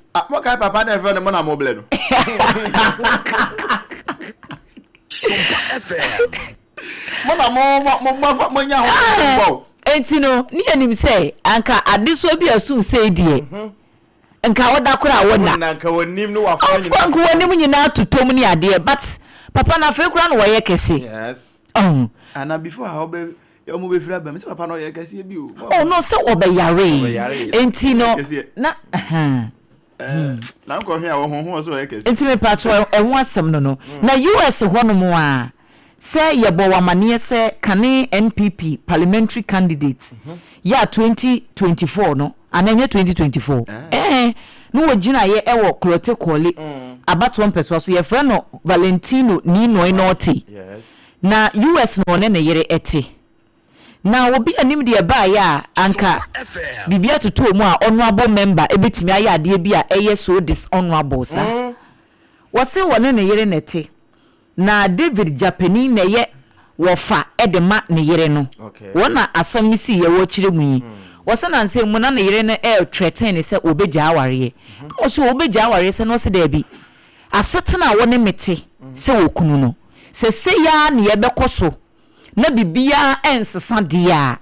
Sompa FM. Mo na mo mo mo mo mo nya ho bɔ o. Enti no, ne yɛnim sɛ anka adesoa bi a ɛso sei deɛ, mhm. nka woda koraa wonna. Nka w'anim ne w'afono nyinaa. Nka w'anim nyinaa totɔ ne adeɛ but papa no afei koraa na wɔyɛ kɛse. Yes. Ɔho. Ana before a ɔbɛ ɔmo bɛfiri aba mu sɛ papa no ɔyɛ kɛseɛ bi o. Oh no sɛ ɔbɛyare. Enti no na. Na nkɔhwɛ a wɔho ho ɔsɛ ɔyɛ kɛse. Nti mepatro ɛho asɛm no no. Na US hɔ nom a sɛ yɛbɔ wo amaneɛ sɛ kane NPP parliamentary candidate yɛ a 2024 no anaa ɛnyɛ 2024 ɛɛ na wɔgyinaeɛ ɛwɔ Klottey Korle abatoɔ mpɛsoa so yɛfrɛ no Valentino Nii Noi Nortey na US na ɔne ne yere ɛte. Na obi anim deɛ ɛbaeɛ a anka biribi atoto mu a honourable member bɛtumi ayɛ adeɛ bi a ɛyɛ so dishonourable saa. Wɔse wɔne ne yere na ɛte, na David gyapanin na ɛyɛ wɔfa de ma ne yere no. Wɔn na asɛm no siiɛ wɔrekyerɛ mu yi. Wɔse nansa yi mu na ne yere no retrɛten no sɛ wɔbɛgyaa awareɛ. Ɛna ɔse wɔbɛgyaa awareɛ sɛ na ɔse daabi. Asetena a wo ne me te sɛ okunu no, sɛ sei ara na yɛbɛkɔ so na biribiara ɛnsesa deɛ a,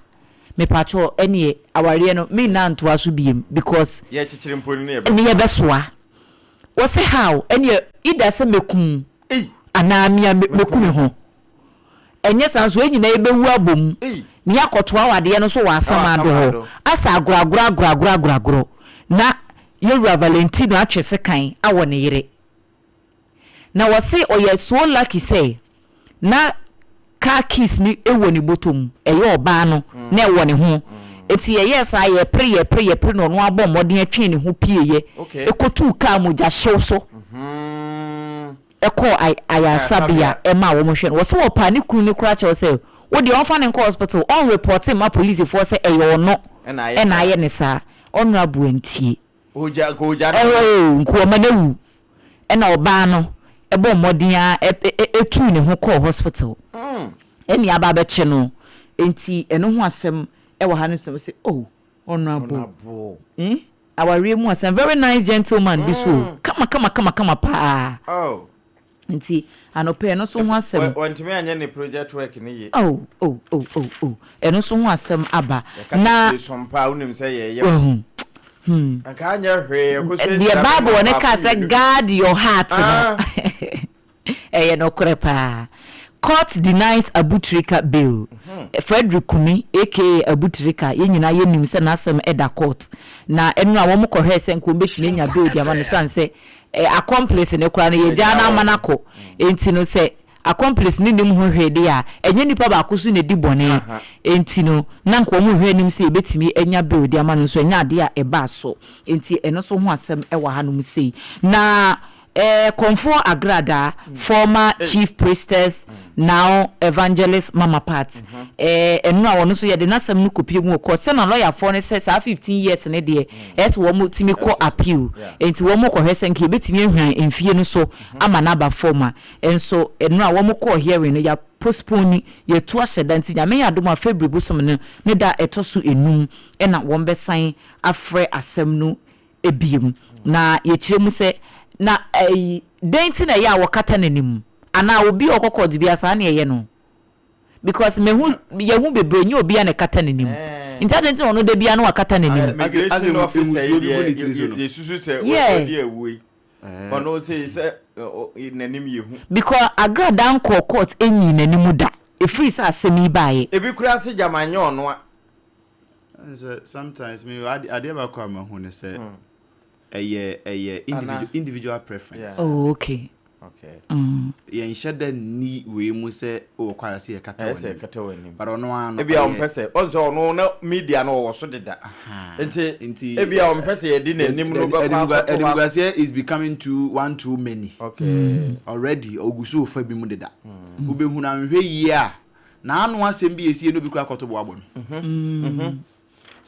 mepakyɛw ɛneɛ awareɛ no menna ntoa so biom because Yɛkyekyere mpo no ne ne yɛbɛsoa. yɛbɛsoa. Wɔse how? Ɛneɛ either sɛ mɛku wo anaa me a mɛku me ho. Ɛnyɛ saa nso yɛn nyinaa yɛbɛwu abom na yɛakɔtoa awadeɛ no so wɔ asamando hɔ asa agorɔ agorɔ agorɔ agorɔ agorɔ agorɔ na yɛwura Valentino atwe sekan awɔ ne yere. Na wɔse ɔyɛ so lucky sɛ na car keys no wɔ ne bɔtɔ mu, ɛyɛ ɔbaa no na ɛwɔ ne ho. Nti yɛyɛɛ saa yɛpere yɛpere yɛpere na ɔno abɔ mmɔden atwe ne ho pieeɛ kɔtuu car mu gya hyew so kɔɔ ayaresabea maa wɔhwɛ no. Wɔse wɔpaa ne kunu no koraa kyɛw sɛ wodeɛ ɔmfa no nkɔ hospital, ɔnrepɔte mma polisifoɔ sɛ ɛyɛ ɔno na ayɛ no saa. Honourable antie. Ogya nka ogya no. Oh, nka ɔma no awu. Ɛna ɔbaa no bɔɔ mmɔden ara tuu ne ho kɔɔ hospital. Ɛne aba abɛkye no. Enti ɛno ho asɛm wɔ ha no sɛ ɔse oh, honourable. Eh, awareɛ mu asɛm. Very nice gentleman bi so o. Kama kama kama kama paa. Oh. Nti anɔpa ɛno nso ho asɛm. Wantumi anyɛ ne project work no yie. Oh oh oh oh oh ɛno nso ho asɛm aba. Yɛka sɛ pire som paa wonim sɛ yɛyɛ. Wahu. Hmm. Anka anyɛ hwee ɛkɔ so Deɛ nhyira Bible bɛma no kaa baako sɛ mmienu bi. guard your heart no. Ah. Ɛyɛ nokorɛ paa. Court denies Abu Trica bail. Frederick Kumi aka Abu Trica, yɛn nyinaa yɛnim sɛ n'asɛm da court. Na ɛno a wɔkɔhwɛɛ sɛ nka wɔbɛtumi anya bail de ama no ɛsiane sɛ accomplice no koraa no yɛgyaa no ama no akɔ. Enti no sɛ accomplice no nnim ho hwee deɛ a, ɛnyɛ nipa baako so na ɛdi bɔne. Enti no na nka wɔn rehwɛ anim sɛ yɛbɛtumi anya bail de ama no nso ɛnyɛ adeɛ a ɛbaa so. Enti ɛno nso ho asɛm wɔ hanom sei. Na Kɔmfoɔ Agradaa, former Chief Priestess, now Evangelist Mama Pat, ɛno a ɔno nso yɛde n'asɛm no kɔpie mu wɔ court. Sɛ na lɔyafoɔ no sɛ saa 15 years no deɛ ɛyɛ sɛ wɔn tumi kɔ appeal. Enti wɔn kɔhwɛ sɛ nka yɛbɛtumi ahwan mfie no so ama no aba fam a. Nso ɛno a wɔn kɔɔ hearing no yɛ postpone, yɛatu ahyɛ da. Nti Nyame yɛ adom a February bosom no ne da a ɛtɔ so enum na wɔn bɛsan afrɛ asɛm no bio. Na yɛkyerɛ mu sɛ, na ɛyi, dɛn nti na ɛyɛ a wɔkata n'anim? Anaa obi a ɔkɔ court biara saa na ɛyɛ no? Because mehu, yɛhu bebree, nyɛ obiara na ɛkata n'anim. Nti adɛn nti na ɔno da biara na wakata n'anim? Immigration officer yi deɛ yɛsusu sɛ ɔdi awuo yi. Ɔno sei sɛ n'anim yɛ hu. Because Agradaa nkɔɔ court nyii n'anim da, ɛfiri sɛ asɛm yi baeɛ. Ebi koraa se gyama nyɛ ɔno a. Sɛ sometimes me adeɛ baako a mahu ne sɛ ɛyɛ ɛyɛ individual individual preference. Oh okay. Okay. Yɛnhyɛ da nni wei mu sɛ wɔ kɔ ayɛ sɛ yɛkata wɔ anim. Yɛkata wɔ anim. But ɔno ara no. Ebi a ɔmpɛ sɛ ɔn sɛ ɔno na media no ɔwɔ so deda. Nti nti ebi a ɔmpɛ sɛ yɛde n'anim no bɛkɔ akɔto hɔ. Animguaseɛ is becoming too one too many. Okay. Already ɔgu so fa bi mu deda. Wobɛhunu anhwɛ yie a N'ano asɛm bi a esiiɛ no obi koraa kɔto bo abɔ no.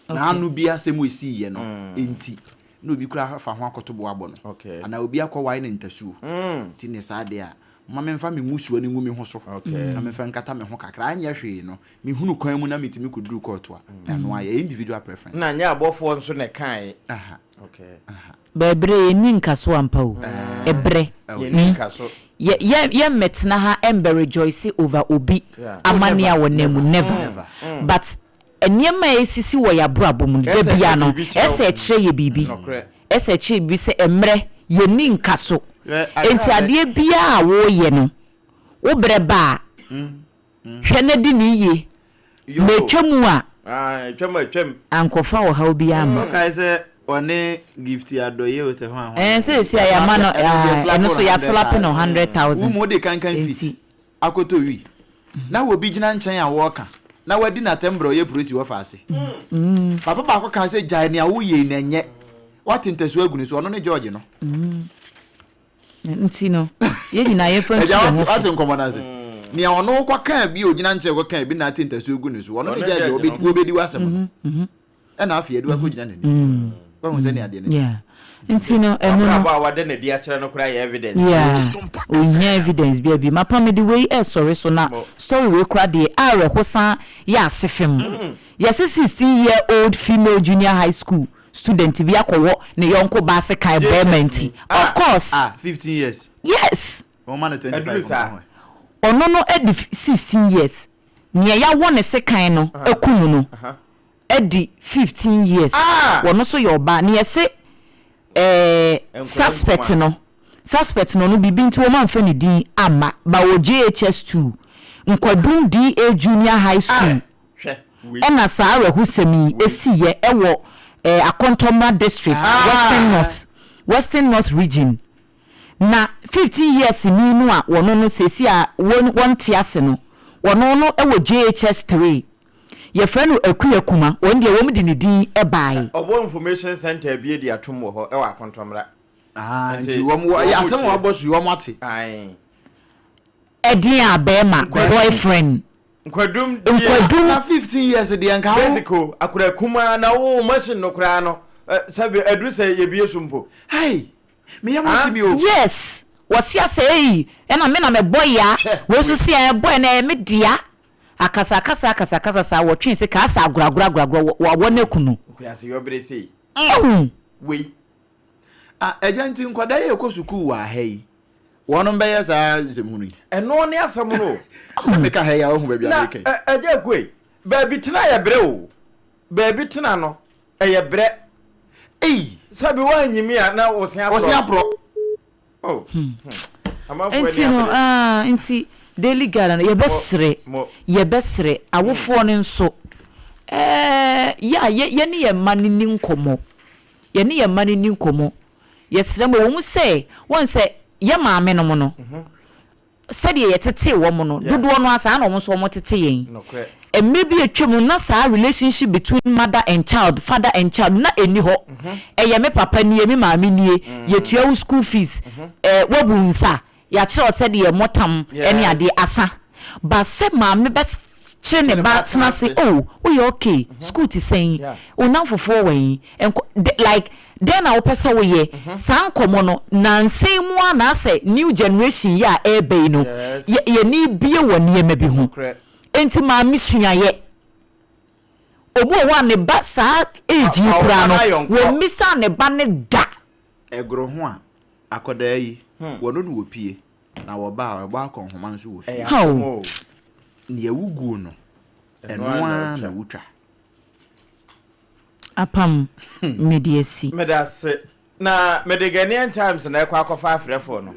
N'ano bi asɛm a esiiɛ no nti na obi koraa fa ho akɔto bo abɔ no. Anaa obi akɔwae no ntasuo. Nti ne saa deɛ a, mma memfa me ngusoɔ no ngu me ho so na memfa nkata me ho kakra. Anyɛ hwee no, mehunu kwan mu na metumi kɔduru kɔɔto a, ɛno ara yɛ individual preference. Na nyɛ abɔfoɔ nso na ɛkaeɛ. Bɛbrɛ yɛnni nkaso ampa o ɛbrɛ Yɛnni nkaso. Yɛ yɛ yɛmmɛtena ha ɛmbɛ rejoice over obi amane a ɔnam mu never but nneɛma a ɛsisi wɔ yɛabrabɔ mu no da biara no ɛsɛ ɛkyerɛ yɛ biribi ɛsɛ ɛkyerɛ yɛ biribi sɛ ɛmmerɛ yɛnni nkaso enti adeɛ biara a woreyɛ no wo berɛ ba a Hwɛ na di no yiye, na etwa mu a, ankɔfa ɔhaw biara amma. Ɔkae sɛ ɔne Gifty Adɔye o sɛ hwan hwan. Ɛɛ seesei a yɛama no ɛno nso yɛaslape no 100,000. Wo mu wode kankan fit akɔtɔ wi na obi gyina nkyɛn a wɔreka na wadi no atɛm berɛ ɔyɛ polisi wɔ faase. Papa baako kaa sɛ gyae nea woyɛ yi na ɛnyɛ. Woate ntasuo agu ne so, ɔno ne George no. Nti no, yɛn nyinaa yɛmfa ntu yɛn ho fo. Wate nkɔmmɔ no ase? Nea ɔno kɔkaa bi a ogyina nkyɛn kɔkaa bi na ate ntasuo gu ne so, ɔno ne judge a wɔbɛdi w'asɛm no. Ɛna afei yɛde wo akɔgyina n'anim. Wahu sɛnea adeɛ no te. Nti no ɛno no. W'abrabɔ a wada no adi akyerɛ no koraa yɛ evidence. Yeah, ohia evidence bia bi. Mapa mede wei ɛsɔre so na story wei koraa deɛ awerɛho san yɛ ase fem. Yɛse 16 year old female junior high school student bi akɔwɔ ne yɔnko baa sekan bɛɛma nti. Of course. Ah, 15 years. Yes. Wɔn ma no 25 Ɛduru saa. nka ho ɛ. Ɔno no adi 16 years. Nea yɛawɔ ne sekan no akum no adi 15 years. Ɔno nso yɛ ɔbaa. Nea yɛse eh, suspect no, suspect no, ɔno biribi nti wɔn amfa ne din amma, but wɔ JHS 2, Nkwadum DA Junior High School ɛna saa awerɛhosɛm yi esiiɛ ɛwɔ eh, Akɔntɔmmra District, Western North, Western North Region. Na 15 years ni no a wɔno no seesei a wɔn wɔnte ase no, wɔno no wɔ JHS 3. Yɛfrɛ no Akua Kuma, wɔn deɛ wɔn de ne din bae. Ɔwɔ information center abie de atom wɔ hɔ ɛwɔ Akontommra. Ah, nti wɔn wɔ ɛyɛ asɛm a wɔabɔ so yi wɔn ate. Ae. Ɛdeɛn a bɛɛma, boyfriend. Nkwadum deɛ. Nkwadum. Na 15 years deɛ nka wo. Basic o, akwadaa kumaa na wo machine no koraa no, sɛbi aduru sɛ yɛbie so mpo. Hey! Me yam ahye me o. Yes wɔse asɛ ei ɛna me na me bɔ ya wei nso se ɛɛ boy no ɛyɛ me dea akasa akasa akasa akasa saa wɔtwee se kaa sɛ agorɔ agorɔ agorɔ agorɔ wɔ wɔ no aku no. Nkurase yɔbere sei. Ehu. Wei. Ah agya nti nkwadaa yi ɛkɔ sukuu wɔ aha yi wɔnom bɛyɛ saa nsɛmhunu yi. Ɛno ne asɛm no o. Sɛ meka ha yi a wohu baabi a meka yi. Na agya Akue baabi tena yɛ brɛ o baabi tena no Ɛyɛ brɛ. Ei! Sɛbi woanyi me a na wo se aporɔ. Wo se aporɔ. Oh. Hmm. Amanfoɔ ani Nti no abere. ah, nti Daily Guide no yɛbɛsrɛ, Mo. yɛbɛsrɛ awofoɔ no nso ɛɛ yɛ a yɛ yɛne yɛn mma no nni nkɔmmɔ, yɛne yɛn mma no nni nkɔmmɔ. Yɛsrɛ mo, ɛwɔ mu sɛ wɔn sɛ yɛ maame nom no, Sɛdeɛ yɛtetee wɔn no, dodoɔ no ara saa na wɔn nso wɔtete yɛn. Mmerɛ bi a atwam no, na saa relationship between mother and child, father and child, na ɛnni hɔ. Ɛyɛ me papa nie, me maame nie, yɛtua wo school fees, eh, woabu wo nsa, yɛakyerɛ wo sɛdeɛ motam ne adeɛ, asa. But sɛ maame bɛkyere ne ba atena ase, oh, woyɛ okay, school te sɛn, wo nnamfofoɔ wɔ he, Nkɔ de like dɛn na wopɛ sɛ woyɛ? Saa nkɔmmɔ no, nnansa yi mu ara na asɛ new generation yi a ɛreba yi no, yɛ yɛn ani rebue wɔ nneɛma bi ho. Enti maame suayɛ. Obi wɔ hɔ a ne ba saa age yi koraa no, wɔmmisaa ne ba no da. Ɛgoro ho a, akwadaa yi, wɔno na wɔpie, na wɔba a, wɔbɔ akɔnhoma nso wɔ fie. How? Nea woguo no, ɛno ara na wotwa. Apam mede asi. Medase. Na mede Ghanaian Times na ɛkɔ akɔfa afrɛfoɔ no.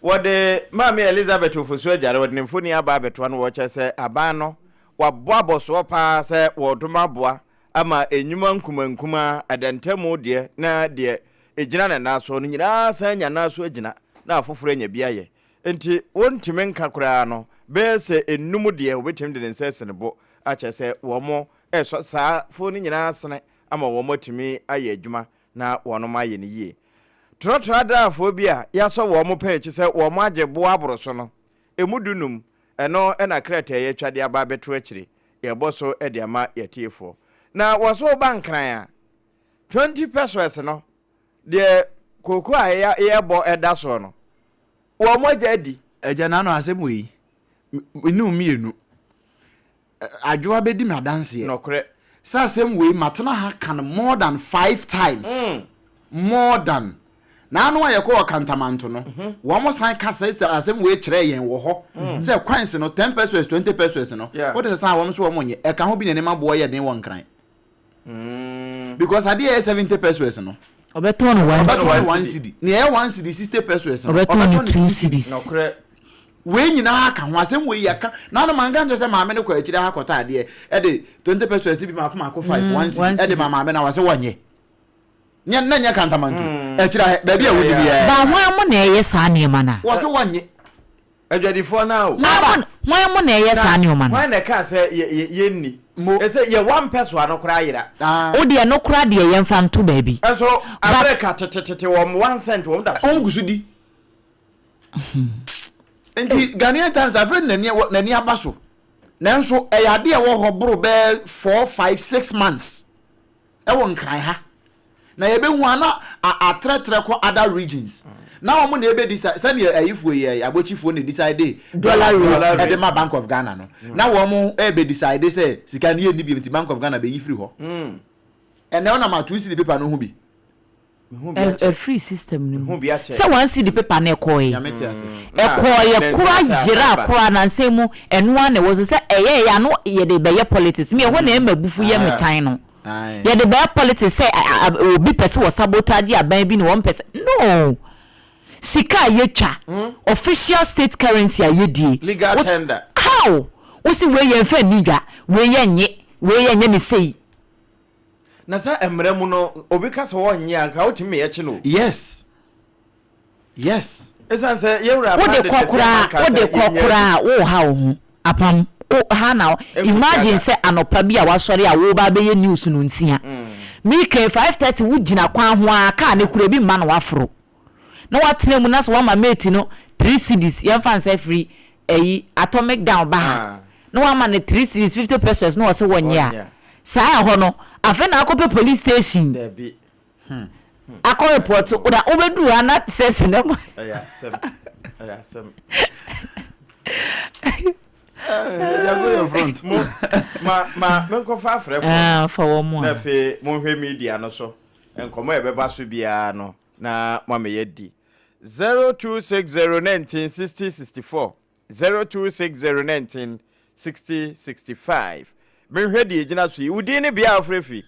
Wɔde Maame Elizabeth Ofosu Agyare, wɔde ne mfoni aba abɛtoa no, wɔkyerɛ sɛ aban no wabɔ abɔsoɔ paa sɛ wɔredom aboa ama nnwuma nkumankumaa, adantamu deɛ na deɛ ɛgyina ne nan soɔ no nyinaa san anya nan so agyina na afoforɔ anya bi ayɛ. Enti wɔntumi nka koraa no, bɛyɛ sɛ nnum deɛ wɔbɛtumi de ne nsa asi ne bo akyerɛ sɛ wɔn resɔ saa afuo no nyinaa asene ama wɔatumi ayɛ adwuma na wɔnom ayɛ no yie. Trɔtrɔ adraafoɔ bi a yɛasɔ wɔn pɛn akyi sɛ wɔn agye boɔ aboro so no, ɛmu dunum, ɛno na krataa yi atwa de aba abɛto akyire, yɛrebɔ so de ama yɛatiefoɔ. Na wɔso woba Nkran a, 20 pesewas no, deɛ kooko a yɛrebɔ da soɔ no, wɔn agya adi. Agya Nano asɛm wei, me ne wo mmienu, Adwoa bɛdi me adanseɛ. Nɔkorɛ. Sɛ asɛm wei matena ha ka no more than five times. Mm. More than. Naano a yɛkɔɔ Kantamanto no, mm-hmm. wɔn san ka sɛ sɛ asɛm wei kyerɛɛ yɛn wɔ hɔ. Mm. Sɛ coins no ten pesos 20 pesos no, wode sɛ san wɔn nso wɔn nyɛ. Ɛka ho bi na nneɛma boɔ yɛ den wɔ Nkran. Mm. Because adeɛ yɛ 70 pesos no. Ɔbɛtɔn no one cedi. Ɔbɛtɔn no one cedi. Nea ɛyɛ one cedi 60 pesos no. Ɔbɛtɔn no two cedis. Nɔkorɛ. Wei nyinaa ka ho, asɛm wei yɛka na no manka nkyerɛ sɛ maame no kɔ akyire ha kɔtɔ adeɛ ɛde 20 pesos ne bi maako maako 5 mm, one cedi ɛde ma maame na wɔsɛ wɔnyɛ nyɛ na nyɛ kantamanto mm. akyire ha baabi a wodi biara. Ba hwan mo na ɛyɛ saa nneɛma no a. Wɔsɛ wɔnyɛ. Adwadifoɔ no a o. Hwan mo na ɛyɛ saa nneɛma no. Hwan na ɛka sɛ yɛnni. Mo. Ɛsɛ yɛ one peso ano koraa yera. Wo deɛ no koraa deɛ yɛmfa nto baabi. Ɛnso America tetetete wɔn 1 cent wɔn da so. Wɔn gu so di. Nti Ghanaian Times afei na n'ani aba so. Nanso ɛyɛ ade a ɛwɔ hɔ boro bɛyɛ 4, 5, 6 months ɛwɔ Nkran ha. Na yɛbɛhu a na atrɛtrɛ kɔ other regions. Na wɔn na ɛbɛ decide sɛdeɛ ayifoɔ yi ɛɛ abɔkyifoɔ na decide Dollar rate. ɛde ma Bank of Ghana no. Na wɔn ɛbɛ decide sɛ sika no yɛnni biom nti Bank of Ghana bɛyi firi hɔ. Ɛnɛ wonam a 2 cedi paper no ho bi. Ɛfiri system no mu sɛ one cedi paper no ɛkɔɔɛ. Nyame te ase. Ɛkɔɔyɛ kora yera kora nansa mu ɛno ara na ɛwɔ so sɛ ɛyɛɛyɛ a na yɛde bɛyɛ politics me ɛhɔ na ɛma abufu yɛ me tan no yɛde bɛyɛ politics sɛ obi pɛ sɛ wɔ sabotage aban bi na wɔn pɛ sɛ no sika a yɛtwa official state currency a yɛdie Legal tender. How wosi wei yɛn fɛ nni dwa wei yɛ nye wei yɛ nyɛ ne sei. Na sɛ mmara mu no obi ka sɛ ɔnnye a, nka wotumi ma yɛkye no o. Yes. Yes. Esiane sɛ yɛn wura Wode Apam de kɔ kɛseɛ koraa ma nka wode sɛ kɔ yɛnyɛ koraa bi. a woreha wo ho. Apam, wo ha na Ɛnkɔsi imagine aga. sɛ anɔpa bi a wasɔre a woreba abɛyɛ news no ntia. Meka yi 5:30 wogyina kwan ho ara car no kura bi mma na waforo. Na watena mu na sɛ wama mate no 3 cedis yɛmfa nsɛ firi ɛyi atomic down ba ha na wama no 3 cedis 50 pesewas na ɔse wɔnyɛ a saa ɛhɔ no afei na akɔpɛ police station Dabi. akɔ report na wobɛduru ha na te sɛ sinema. Ɛyɛ asɛm. Ɛyɛ asɛm. Jago yɛ front. Mo ma ma menkɔfa afrɛfoɔ no. Ah, fa wɔn Na a. afei monhwɛ media no so. Nkɔmmɔ a ɛbɛba so biara no na moamɛyɛ di. 0260 19 60 64 0260 19 60 65 Menhwɛ deɛ ɛgyina so yi. Wo din ne bea a wofrɛ fi?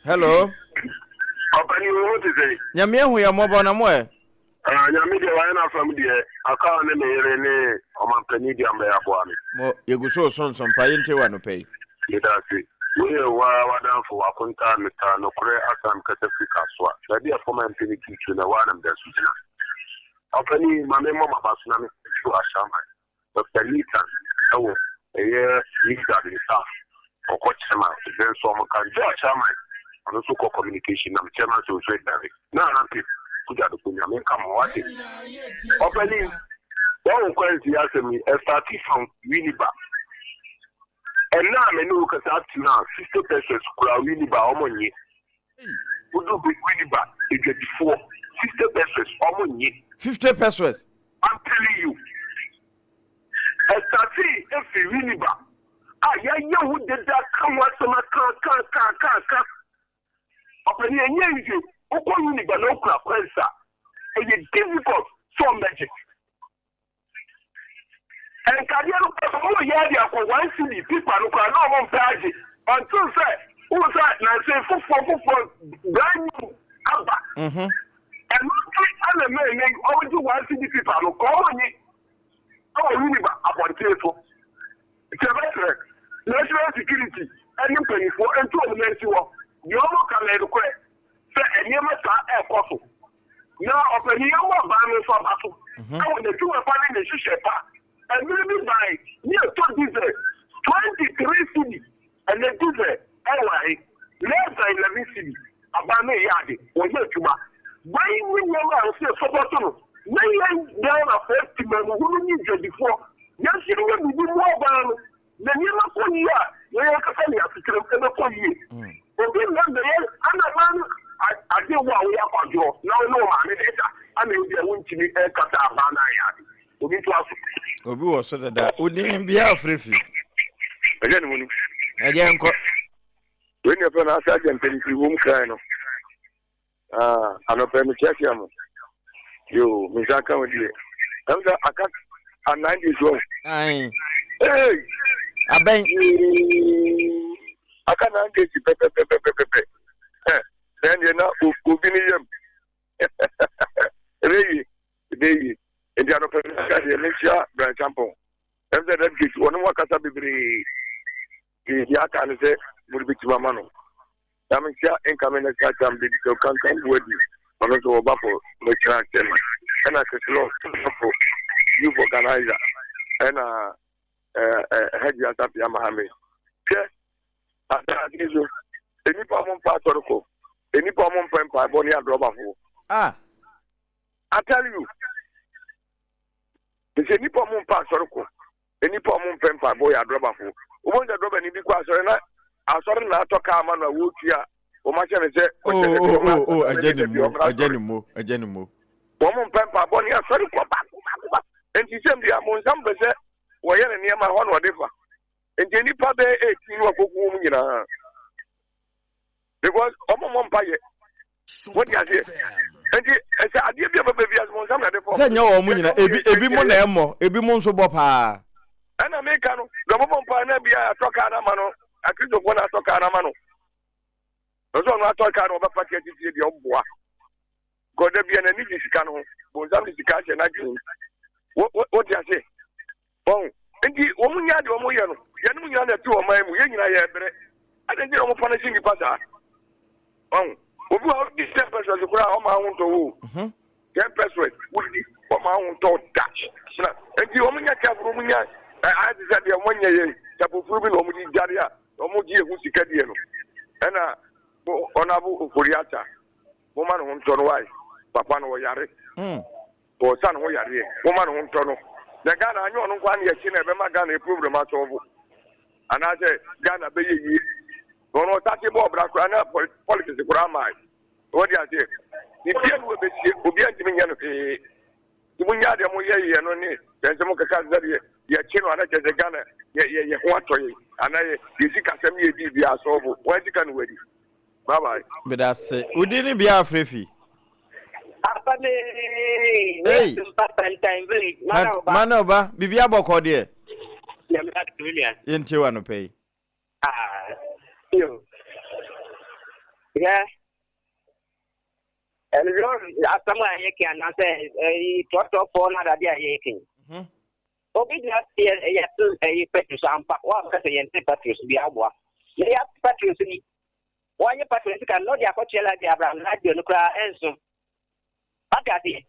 Hello. Ɔpani wo ho te sɛn? Nyame ahu yɛn mmɔbɔ na mo ɛ? Ah, Nyame deɛ wayɛ n'afam deɛ, aka ne me yere ne ɔmampanin deɛ ambɛyɛ aboa me. Mo, yɛgu so reso nsɔmpa yi nte wɔ anɔpa yi. Meda ase. Wei yɛ wo ara w'adamfo, w'akontaa, Mister Nokorɛ Asam kasa firi Kasoa, baabi a former MP no tuu tuo no, ɛhɔ ara na meda so gyina. Ɔpanin, ma memmɔ m'aba so na mentu Ashaiman. Doctor Nathan wɔ ɛyɛ Lizard ne staff ɔkɔ chairman ɛfɛ nso ɔmo ka Joe chairman ɔno nso kɔ communication nam chairman sɛ ɔsɔ aduane na anante kogya do konya menka mo wate ɔpanin wɔn wo kwansi asɛm yi ɛstarte from Winneba ɛnna a me ne wo kasa up to now 60 pesos kura Winneba ɔmo nye wodu Winneba adwadifoɔ 60 pesos ɔmo nye 50 pesos. I'm telling you. Ɛstartee efi Winneba a yɛayɛ ho dede aka ho asɛm aka aka aka aka aka. Ɔpanin ɛnyɛ easy o. Wokɔ Winneba na wokura coins a, ɛyɛ difficult sɛ ɔmmɛgye. Nkadeɛ no koraa sɛ wɔyɛ ade akɔ 1 cedi pipa no koraa na wɔn mpɛ agye until sɛ wohu sɛ nansa yi foforɔ foforɔ brand new aba. Ɛno nti ɛna mɛ ɛnɛ yi wɔgye 1 cedi pipa no kɔ wɔn nye ɛwɔ Winneba abɔnten so. Nti ɛbɛkyerɛ national security ɛne mpanyinfoɔ nti wɔn nan si hɔ deɛ wɔn ka no yɛ nokorɛ sɛ nneɛma saa ɛrekɔ so. Na ɔpanin yi amu aban no nso aba so wɔ n'adwuma pa ne ne nhyehyɛe pa. Mmere bi bae ne ɛtɔ diesel 23 cedi, ɛnnɛ diesel ɛwɔ ahe? Less than 11 cedi. Aban no reyɛ ade, wɔyɛ adwuma. Wei ne nneɛma a ɛsɛ sɛ yɛsɔpɔto no na yɛn Ghanafoɔ temanmuhunu ne dwadifoɔ yɛn nso yɛnyɛ biribi mmoa aban no Na nneɛma kɔ yie a, yɛn ankasa ne asetenam ɛbɛkɔ yie. Obi nna mmɛyɛ ana man no ade wo a woyɛ akwadworɔ na wo ne wo maame na ɛda ana ebi a wontumi ɛnkasa abaa no ayɛ ade. Obi nto aso. Obi wɔ so dada. Wo din biara frɛ fi. Ɛnyɛ ne mu no. Ɛnyɛ nkɔ. Wei ne ɛfɛ no asa agya mpanyimfiri wom kran no. Ah, anɔpɛ mekyerɛkyerɛ mo. Yo, me nsa ka wo deɛ. Ɛm sɛ aka anan deɛ so. Ayi. Hey! Abɛn. Aka 9 days pɛpɛpɛpɛpɛpɛ. Ɛ, na ɛndeɛ na obi ne yam. Ɛbɛyɛ yie, ɛbɛyɛ yie. Nti anɔpɛ me nsa deɛ mekyia Brian Champon. Ɛm sɛ that gate wɔne mo akasa bebree. Deɛ aka ne sɛ mode bɛtumi ama no. Na mehyia incoming national chairman Baby Joe Kankan Buadu, ɔno nso wɔba for national chairman. Ɛna Keselɔ for youth organizer. Ɛna Hajji Asafia Mahame. Hwɛ, asase so, nnipa a wɔmpa asɔre kɔ, nnipa a wɔmpa mpaebɔ ne adrɔbafoɔ. Ah. I tell you. Sɛ nnipa a wɔmpa asɔre kɔ, nnipa a wɔmpɛ mpaebɔ yɛ adrɔbafoɔ. Wobɛhu sɛ drɔbani bi kɔ asɔre na Asɔre na atɔ kaa ama no a wɔretua a wɔn ahyɛ no sɛ Oh, ɔkyɛ oh, ɔmmra oh, oh, asɔre agya ne ne da bi mo, ɔmmra agya asɔre. ne mo, agya ne mo. Wɔn mpɛ mpaebɔ ne asɔre kɔ baako baako baako. Nti sɛm deɛ abonsam pɛ sɛ wɔyɛ ne nneɛma hɔ na ɔde fa. Nti nnipa bɛyɛ 18 no akɔku wɔn nyinaa. Because wɔn mmɔ mpaeɛ. Wɔde aseɛ. Nti ɛsɛ adeɛ bi a bɛbɛ bi ase bonsam na de fɔ. Sɛ nyɛ wɔn nyinaa, ebi ebi mo na ɛmmɔ, ebi mo nso bɔ paa. Ɛna meka no, deɛ ɔbɛbɔ mpaeɛ na bia atɔ kaa no ama no, akristofoɔ na atɔ kaa no ama no. Ɔsɛ ɔno atɔ kaa no ɔbɛpa tia titie deɛ ɔboa. Kɔ da bia n'ani gye sika no ho, bonsam de sika ahyɛ n'adwene mu. Wote aseɛ? Wɔn nti wɔn nya deɛ wɔn yɛ no, yɛn mu nyinaa na ɛte ɔman mu, yɛn nyinaa yɛ brɛ. Adɛn nti na wɔn fa no hyɛ nnipa saa? Wɔn obi wɔ hɔ di 10 pesewas koraa ɔma aho ntɔ wo. 10 pesewas wodi ɔma aho ntɔ da. Na nti wɔn nya careful, wɔn nya ayɛ te sɛ deɛ wɔn nyɛ yɛ sapofuru bi na wɔn de dware a wɔn gye ehu sika deɛ no. Ɛna ɔnabo ofori ata moma ne ho ntɔ no wae papa no ɔyare. Ɔsa ne ho yareɛ, moma ne ho ntɔ no. Na Ghana anyɛ ɔno nkoa ne yɛkye na ɛbɛma Ghana yɛ problem asɔɔbo anaasɛ Ghana bɛyɛ yie. Na ɔno ɔsate bɔɔ bra koraa na politics koraa mae. Wɔde aseɛ bibia ne wɔbɛsie obia ntumi nyɛ no hwee. Nti monya deɛ moyɛ yɛ no ne yɛn sɛ mokeka sɛ deɛ yɛkye no ana kyerɛ sɛ Ghana yɛ yɛ yɛ ho atɔ yɛn anaa yɛ yɛ sikasɛm ne yɛ biribia asɔɔbo wɔn sika no wadi. Bye bye. Meda ase. Wo din ne bea afrɛ fi? Apa me. Hey. Pantan village. Mana oba. Mana oba. Bibi abɔkɔ deɛ. Nyame adom me nua. Yɛntie wo anɔpa yi. Ah, yo. Yeah. Lɔri asɛm a yɛka anaasɛ ɛyi trɔtrɔfoɔ no adade a yɛka yi. Obi gyina yɛ yɛto ɛyi petrol so ampa wɔn a wɔka sɛ yɛnte petrol so bi aboa. Na yɛate petrol so ni. Wɔanye petrol sika no na ɔde akɔtua light bill abira light bill no koraa ɛnso. Wate aseɛ?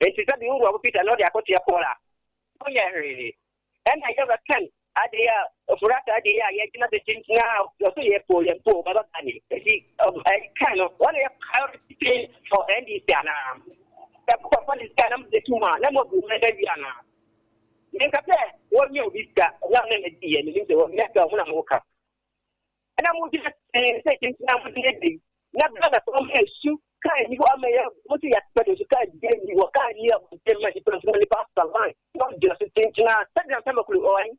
Enti sɛ bi wowura wo Peter na ɔde akɔtua Paul a, wonyɛ hwee. Ɛna yɛbɛkan adeɛ a ofurata adeɛ a yɛgyina sɛ kyinkyina a ɔso yɛ po yɛ po baba bani. Enti ɛkan no wɔn yɛ priority thing for NDC anaa? Sɛ mokɔfa ne sika na mode to mu a na moabu mo ɛda wie anaa? Menka sɛ wɔnyɛ obi sika na ɔne ne di yɛ menim sɛ wɔnyɛ sika ɔmo na moka. Ɛna mogyina sɛ kyinkyina mode yɛ dei na Ghana fo ma esu kaa ni hɔ ama yɛ mo sɛ yɛapɛ so kaa bia ni hɔ kaa ni abɔnten ma nipa nso nipa asa line na ɔgyina so kyinkyina sɛdeɛ nsɛm akuru ɔan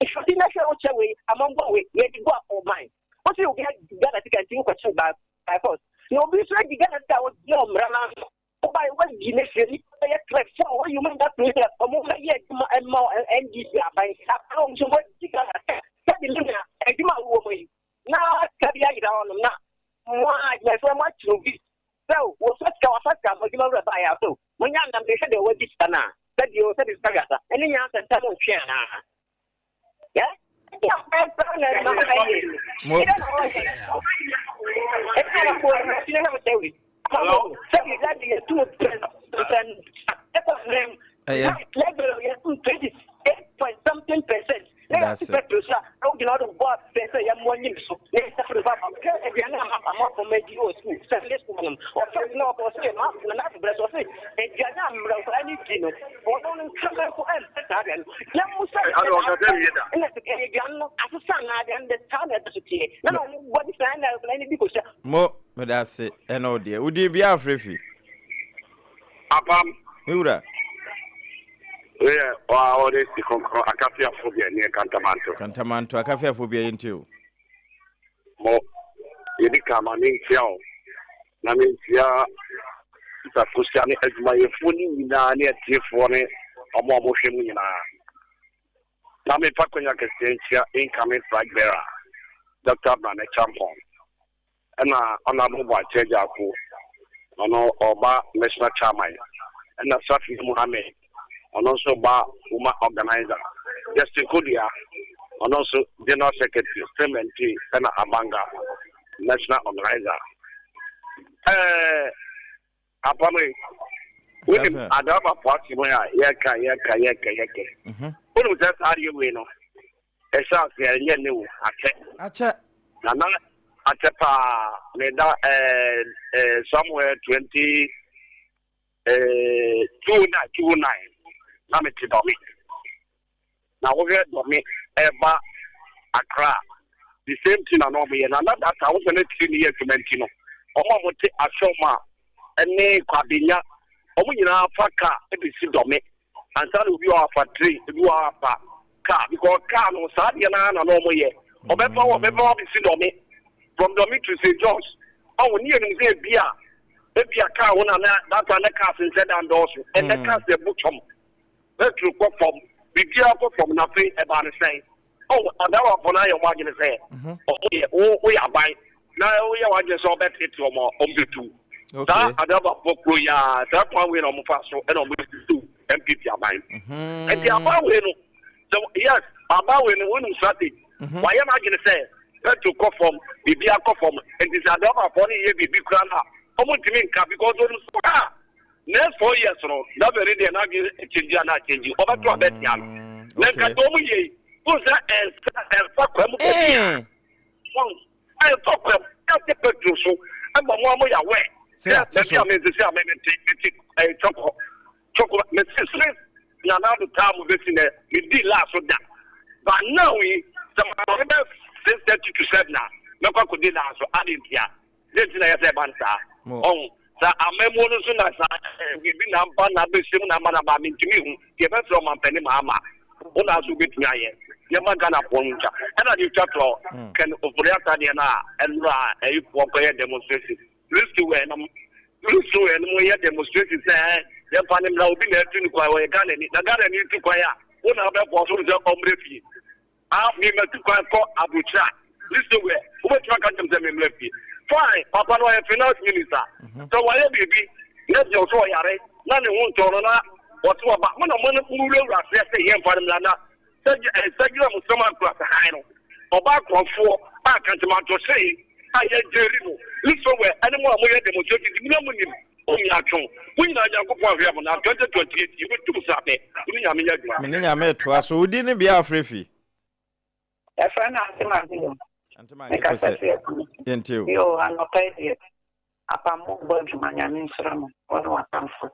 ìfọ̀tí náà hwɛ wokyɛ wei amambɔ wei yɛde gu ɔman wosi obi adi Ghana sika nti wokɔkye by by force na obi nso adi Ghana sika a wɔgyina ɔmmara no ano ɔba yɛ wayi ne fie nipa bɛyɛ trɛ fo a wɔyi wɔn da pere sɛ ɔmo bɛyɛ adwuma ɛma NDC aban aban wɔn nso wɔadi Ghana sika sɛde ne na adwuma a wɔwɔ mu yi na sika bi ayera hɔnom na mo a adwumayɛfoɔ mo akyerɛ obi sɛ wɔfa sika wafa sika mo adwuma wura baayɛ aso mo nya nam hwɛ deɛ wɔadi sika no a sɛdeɛ o sɛdeɛ sika wiasa ɛne nyansa ntam ntwe anaa yɛ Mo. Ɛyɛ. Meda ase. Mo meda ase ɛna wo deɛ. Wo din bia afrɛ fi? Apam. Me wura. Weyɛ ɔa ɔde si kronkron akafiafo bia neɛ Kantamanto. Kantamanto akafiafo bia yɛntie o. Mo yɛdi kan ma menkyia wo na menkyia Sista Kosia ne adwumayɛfoɔ no nyinaa ne atiefoɔ ne ɔmo a wɔhwɛ mu nyinaa. Na mefa kwanya kɛseɛ nkyia incoming flag bearer Dr. Brane Champon ɛna Honorable Boakye Agyarko, ɔno ɔba national chairman, ɛna Safi Muhammed, ɔno nso ba woman organizer, Justin Kodua, ɔno nso general secretary, Clement ɛna Abanga national organizer. Apam yi, wonim adrabafo asɛm yi a yɛka yɛka yɛka yɛka. Wonim sɛ saa adeɛ wei no ɛhyɛ aseɛ ɛnyɛ ne wo akyɛ. Akyɛ. Nana akyɛ paa meda somewhere twenty 209 209 na mete Dɔme. Na wohwɛ Dɔme ɛba Accra. The same thing na na wɔn yɛ na na that time wosɛ na tiri ne yɛ adwuma nti no wɔn a wɔte Asɔma ne Kwabenya wɔn nyinaa fa car bɛsi Dɔme ansa na obi wɔ hɔ afa train ebi wɔ hɔ afa car because car no saa deɛ no ara na na wɔn yɛ ɔbɛfa wɔ ɔbɛfa wɔ abɛsi Dɔme from Dɔme to St John's ɔho ne yɛnim sɛ ebi a ebi a car ho na na that time na cars nsɛ da ndɔɔso ɛnɛ cars ɛbu twɔm petrol kɔ fam biribiara kɔ fam na afei ɛbaa no sɛn. Oh, Adawafo no ayɛ wɔn adwene sɛ wɔyɛ wo woyɛ aban na woyɛ w'adwene sɛ wɔbɛtete wɔn a wɔbɛtu. Saa Adawafo kuro yi ara saa kwan wei na wɔfa so na wɔbɛtu NPP aban. Nti aban wei no sɛ yes aban wei no wonim strategy wayɛ n'adwene sɛ petrol kɔ fam biribiara kɔ fam nti sɛ Adawafo no yɛ biribi koraa no a wɔntumi nka because wɔnim sɛ ah Next 4 years no David deɛ n'adwene change a na change ɔbɛto a bɛtia no na nka deɛ ɔmo yɛ yi wohu sɛ ɛnsa ɛnfa kwa mu baabi a wɔn ɛnfa kwa mu ɛte petrol so ɛma mo a mo yɛ awɛ sɛ baabi a me nsisi a me me te me te ɛyɛ twɔkɔ twɔkɔ me sisi na n'ado taa mo besi nɛ me di laa so da but now yi sɛ ma me bɛ 6:30 to 7 a mɛkɔ akɔdi laa so adi ntia. Dɛn nti na ɛyɛ sɛ ɛba no saa? Ɔho, sɛ amammuo no nso na sa biribi na aba na abɛhyɛ mu na ama no aba a, mentumi nhu. Deɛ ɛbɛsrɛ ɔmampanin Mahama, wo na nso wobɛtumi ayɛ. Yɛma Ghanafoɔ no ntwa. Ɛna deɛ ɛtwa toɔ, Ken Ofori-Atta deɛ no a ɛnora a ayifoɔ kɔyɛ demonstration. Listowel nom, Listowel nom yɛ demonstration sɛ ɛɛ yɛmfa no mmra, obi na atu no kwan, ɔyɛ Ghanani. Na Ghanani tu kwan a, wo na wobɛboa so sɛ ɔmmrɛ fie. Ah, me matu kwan kɔ abrokyire a, me so wɛ, wobɛtumi aka kyerɛ me sɛ memmra fie? Fine, papa no ɔyɛ finance minister. Mhm. Sɛ wayɛ biribi na deɛ ɔsɛ ɔyare na ne ho ntɔ no na ɔte ɔba, mo na mo ne mo wurawura aseɛ sɛ yɛmfa no mmra na sɛgyina mo sɛm akura sɛ han no, ɔbaa korɔmfoɔ a kantemanto hyee a yɛgyeri no, ne so wɛ, ɛne mo a moyɛ demonstration, mo na monim. Onua Twon, mo nyinaa Nyankopɔn ahwɛ mo na 2028 yɛbɛtu mo saa pɛ, wo ne Nyame nyɛ adwuma. Me ne Nyame retoa so. Wo din ne bea a wofrɛ fi? Yɛfrɛ no Ante Maggie o. Ante Maggie Mekasa Kosɛ. fi Akumasi. Yɛntie o. Yoo, anɔpa yi deɛ, apam mo bɔ adwuma, Nyame nhyira mo, wo ne w'atamfo.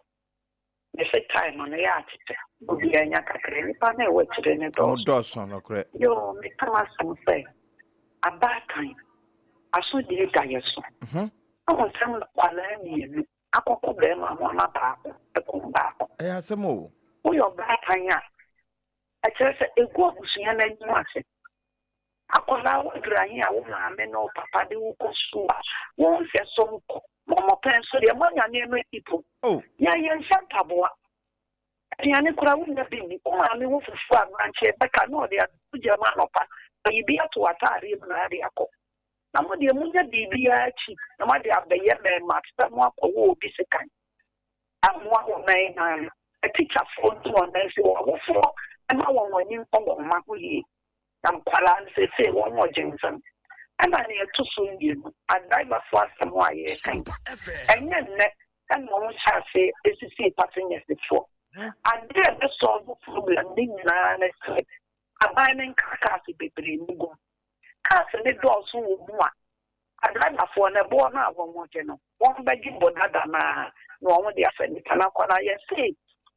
Mese time no yɛ akyekye, obiara nya kakra, nnipa no a ɛwɔ akyire no Ɔmo dɔɔso. dɔɔso nokorɛ. Yoo, meka m'asɛm sɛ, abaatan, asodie da yɛ so. Woahu sɛ nkwadaa mmienu akɔko barima ho ama baako akum baako. Ɛyɛ asɛm o. Woyɛ ɔbaatan a, ɛkyerɛ sɛ ɛgu abusua no anim ase. Akwadaa woaduru ahe a wo maame ne wo papa de wo kɔ sukuu a, wo nhwɛso nkɔ. Mo mo pɛ nso deɛ moanya nneɛma adi po. Yɛn yɛnhyɛ mpaboa. Aduane koraa wonnya bi nni. Wo maame wo fufuo a bankye bɛka na ɔde ato gya mu anɔpa. Ɔyi bi ato w'ataadeɛ mu na ade akɔ. Na mo deɛ monya biribiara akyi na moade abɛyɛ mmarima sɛ moakɔwɔ obi sekan ammoa wɔn nan nan no. Atikyafoɔ ntu wɔn nan si wɔn awofoɔ mma wɔn ani nkɔ wɔn mma ho yie. Na nkwadaa no seesei wɔn wɔ gyensɛm. Ɛna nea ɛto so mmienu, adriverfoɔ asɛm a yɛreka yi, ɛnyɛ nnɛ na wɔn hyɛ aseɛ sisii passengersfoɔ. Adeɛ a ɛbɛ solve problem no nyinaa ne sɛ aban no nkra cars bebree mu gu mu. Cars no dɔɔso wɔ mu a, adriverfoɔ no ɛboɔ no a wɔgye no, wɔbɛgye bo dada no ara na wɔde afa nnipa no akɔ. Na yɛse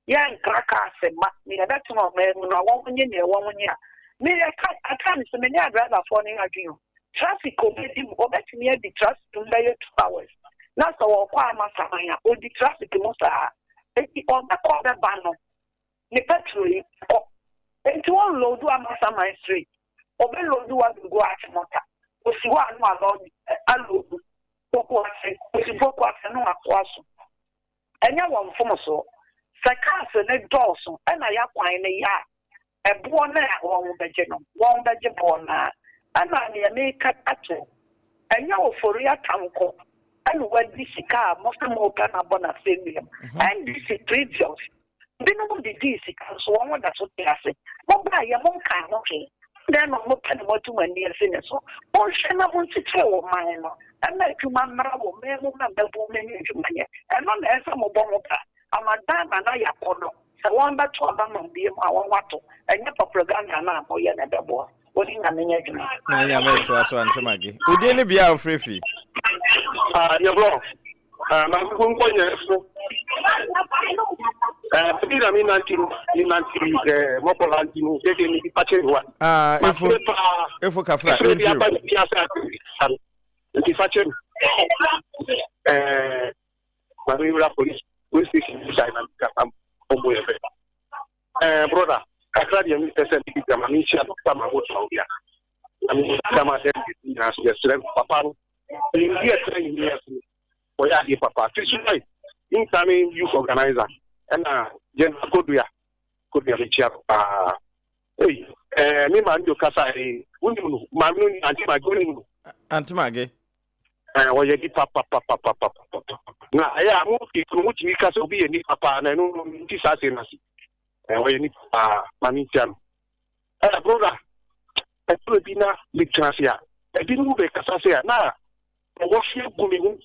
yɛnkra cars mma na yɛbɛtena ɔman mu no a wɔnye nea wɔnye a, me yɛka at times me ne adriverfoɔ no yɛ adwene o. Traffic ɔbɛdi mu, ɔbɛtumi adi traffic mu bɛyɛ 2 hours na sɛ ɔrekɔ Amasaman a, ɔdi traffic mu saa. Enti ɔbɛkɔ bɛba no, ne petrol yi kɔ. Enti wɔn load Amasaman straight. Ɔbɛ load abɛgu Achimota. Osi hɔ a na walɔd aload Pokuase. Osi Pokuase na watoa so. Ɛnyɛ wɔn mfomsoɔ. Sɛ cars no dɔɔso ɛna y'akwan no yɛ a, ɛboɔ no a wɔn bɛgye no, wɔn bɛgye boɔ no ara. Ɛna nea meka ato, ɛnyɛ Ofori Atanko ɛna wadi sika a mo sɛ mopɛ no abɔ n'asɛnnua mu. NDC previous binom didii sika nso wɔn da so te ase. Mobaeɛ monkaa ho hwee. Dɛn na mopɛ na moatu mo ani asi ne so? Monhwɛ na monkyekyere wɔ man no ɛma adwuma mmra wɔ man mu ma mmabun no anya adwuma nyɛ. Ɛno na ɛsɛ mobɔ ho bra ama Ghana na yɛakɔ no. Sɛ wɔn bɛto aba ma bie mu a wɔn ato. Ɛnyɛ propaganda no a moyɛ na ɛbɛboa. Wɔde Nyame nyɛ adwuma. Me ne Nyame retoa so Ante Maggie. Wo din ne bea a wofrɛ fi? Ah, yɛborɔ. Ah, na nkɔ nyɛ so. Eh, Baabi na menante no, menante eh, mɔkɔla nti no, sɛdeɛ mede fakyɛ wa. Ah, efo, Mafrɛ paa. efo kafra, Ɛfrɛ bi yɛntie aba o. ne bi asa asa no. Nti fakyɛ me. Eh, ma menwura police police station bi sae na mekasa ɔmo yɛ bɛ. Eh, brother, kakra deɛ mepɛ sɛ mede gya ma menhyia dɔkta ma motoa wo bia. Na menhyia ma dɛ nyinaa so yɛsrɛ no papa no. Nimdeɛ ɛtrɛ nyinaa ase no. Wɔyɛ adeɛ papa. Tisuai incoming youth organizer ɛna General Kodua Kodua mekyia no paa. Ei ɛɛ me maame de okasa ee wonim no maame no ni Auntie Mage wonim no. Auntie Mage. Ɛɛ ɔyɛ nipa papapapapapa na ɛyɛ a mo no motumi ka sɛ obi yɛ nipa paa na ɛno no nti saa asɛm no ase. Ɛɛ ɔyɛ nipa paa maame nkyia no. Ɛɛ broda ɛtɔ bi na metena ase a ebinom bɛkasa sɛ a na Ɔwɔ se agu me ho.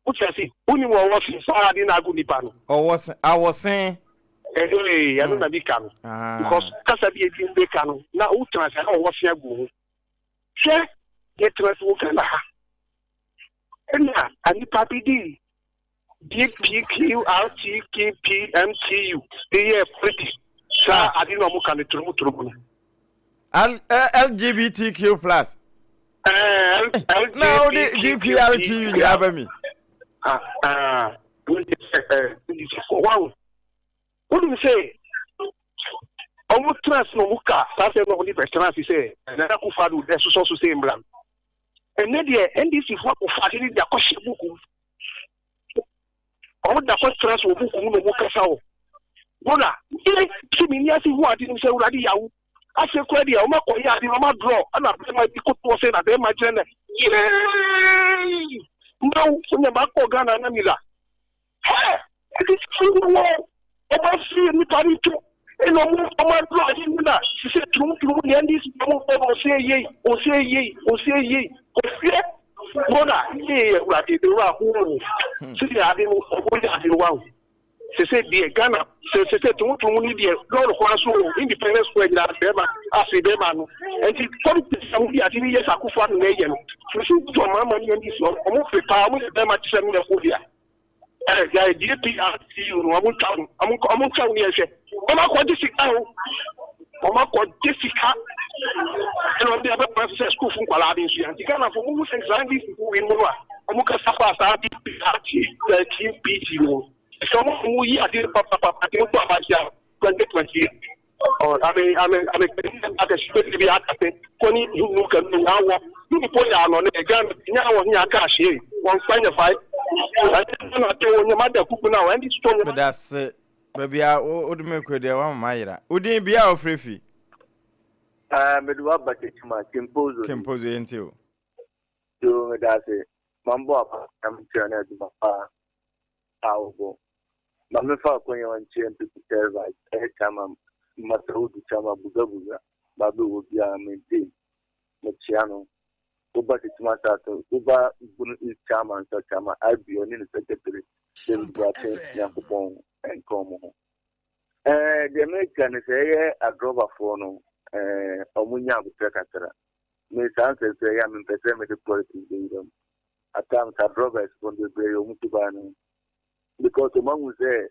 Wote ase? Wonim ɔwɔ se saa ade na agu nipa no. Ɔwɔ se, awɔ se. Ɛhee, ɛno na meka no. Because kasa bi ebi bɛka no, na wotena ase na ɔwɔ se agu ho. Hwɛ, yɛtena ase wɔ Ghana ha. Ɛna anipa bi di D P Q R T K P M T U de yɛɛ politics saa ah. ade na ɔmo ka no turumu turumu no. LGBTQ plus. Na wode GPRTU nyinaa ba mi. Wonim sɛ ɔmo tena ase na ɔmo ka saa sɛ na ɔmo de bɛtena ase sɛ Nana Akufo-Addo ɛsosɔ so sɛ mmra no. Ɛnɛ deɛ NDC fo akɔfa ade no de akɔhyɛ buku mu. Wɔn da kɔ tena so wɔ buku mu na wɔn kasa wɔ. Wɔn a yɛ ti mi ni ase hu ade no sɛ awurade yawo. Ase kura deɛ wɔn akɔ yɛ ade no wɔn adrɔ ɛna bɛrima bi kotoɔ sɛ na bɛrima gyina na yee mmawo nyɛ ma akɔ Ghana na mila. Hɛ! Ɛde firi wɔ ɔba firi nipa no to ɛna ɔmo ɔmo aduro ade mu na sisɛ turum turum deɛ ɛndi si ɔmo bɔ no ɔsɛ yei ɔsɛ yei ɔsɛ yei ɔfie broda yie yɛ wurade de wura ho sisi ade no ɔmo yɛ ade no wa ho sese deɛ Ghana sɛ sese turum turum ni deɛ lɔɔre kwan so o Independence Square nyinaa bɛrima ase bɛrima no nti politics a wodi ade no yɛ sɛ akofo ano na ɛyɛ no sisi jɔ mama ni ɛndi si ɔmo fɛ paa ɔmo yɛ bɛrima te sɛ mi na ɛkɔ bia. Ɛ gyae DPRTU no ɔmo ntwa ho ɔmo ɔmo ntwa ho ne yɛnhwɛ ɔmo akɔgye sika o ɔmo akɔgye sika ɛna ɔmo de abɛkora sɛ sukuufo nkwadaa de nso yɛ nti Ghana fo mo hu sɛ saa NDC fo wei mu no a ɔmo kasa fa saa DPRTPG no sɛ ɔmo ɔmo yi ade papapapa de mo to abahyia 2020 Ɔ ame ame ame akɛse bi akase kɔni hunu kanu nya wɔ nini po ya nɔ ne gan nya wɔ nya ka ahye wɔn fa nya fa ɛne na te wɔ nya ma da kuku na wɔ ɛndi so nya. Medase baabi a wode me kɔ deɛ wama mayera. Wodin bia a wofrɛ fi? Ah, mede waba Tekyima, Kimpozo ni. Kimpozo yɛntie o. Yoo, medase. Mambɔ aba na mekyerɛ no adwuma paa a wobɔ. Ma memfa akwanya yi nkyerɛ Mpepi Tervite, ɛyɛ Chama Masaudu Chama Buga Buga, baabi ɔwɔ biara maintain, mekyea no. Woba Tekyima Asase, woba Bono East Chama nso a, Chama IB, ɔne ne secretary David Boateng, Nyankopɔn nka wɔn ho. Ɛɛ, deɛ meka ne sɛ ɛyɛ adrɔbafoɔ no, ɛɛ, wɔn nya abotrɛ kakra. Me saa nsɛnsɛn yi a mempɛ sɛ mede politics bɛwura mu. At times adrɔbɛs foɔ no bebree yɛ wɔn suban no. Because wɔn ahu sɛ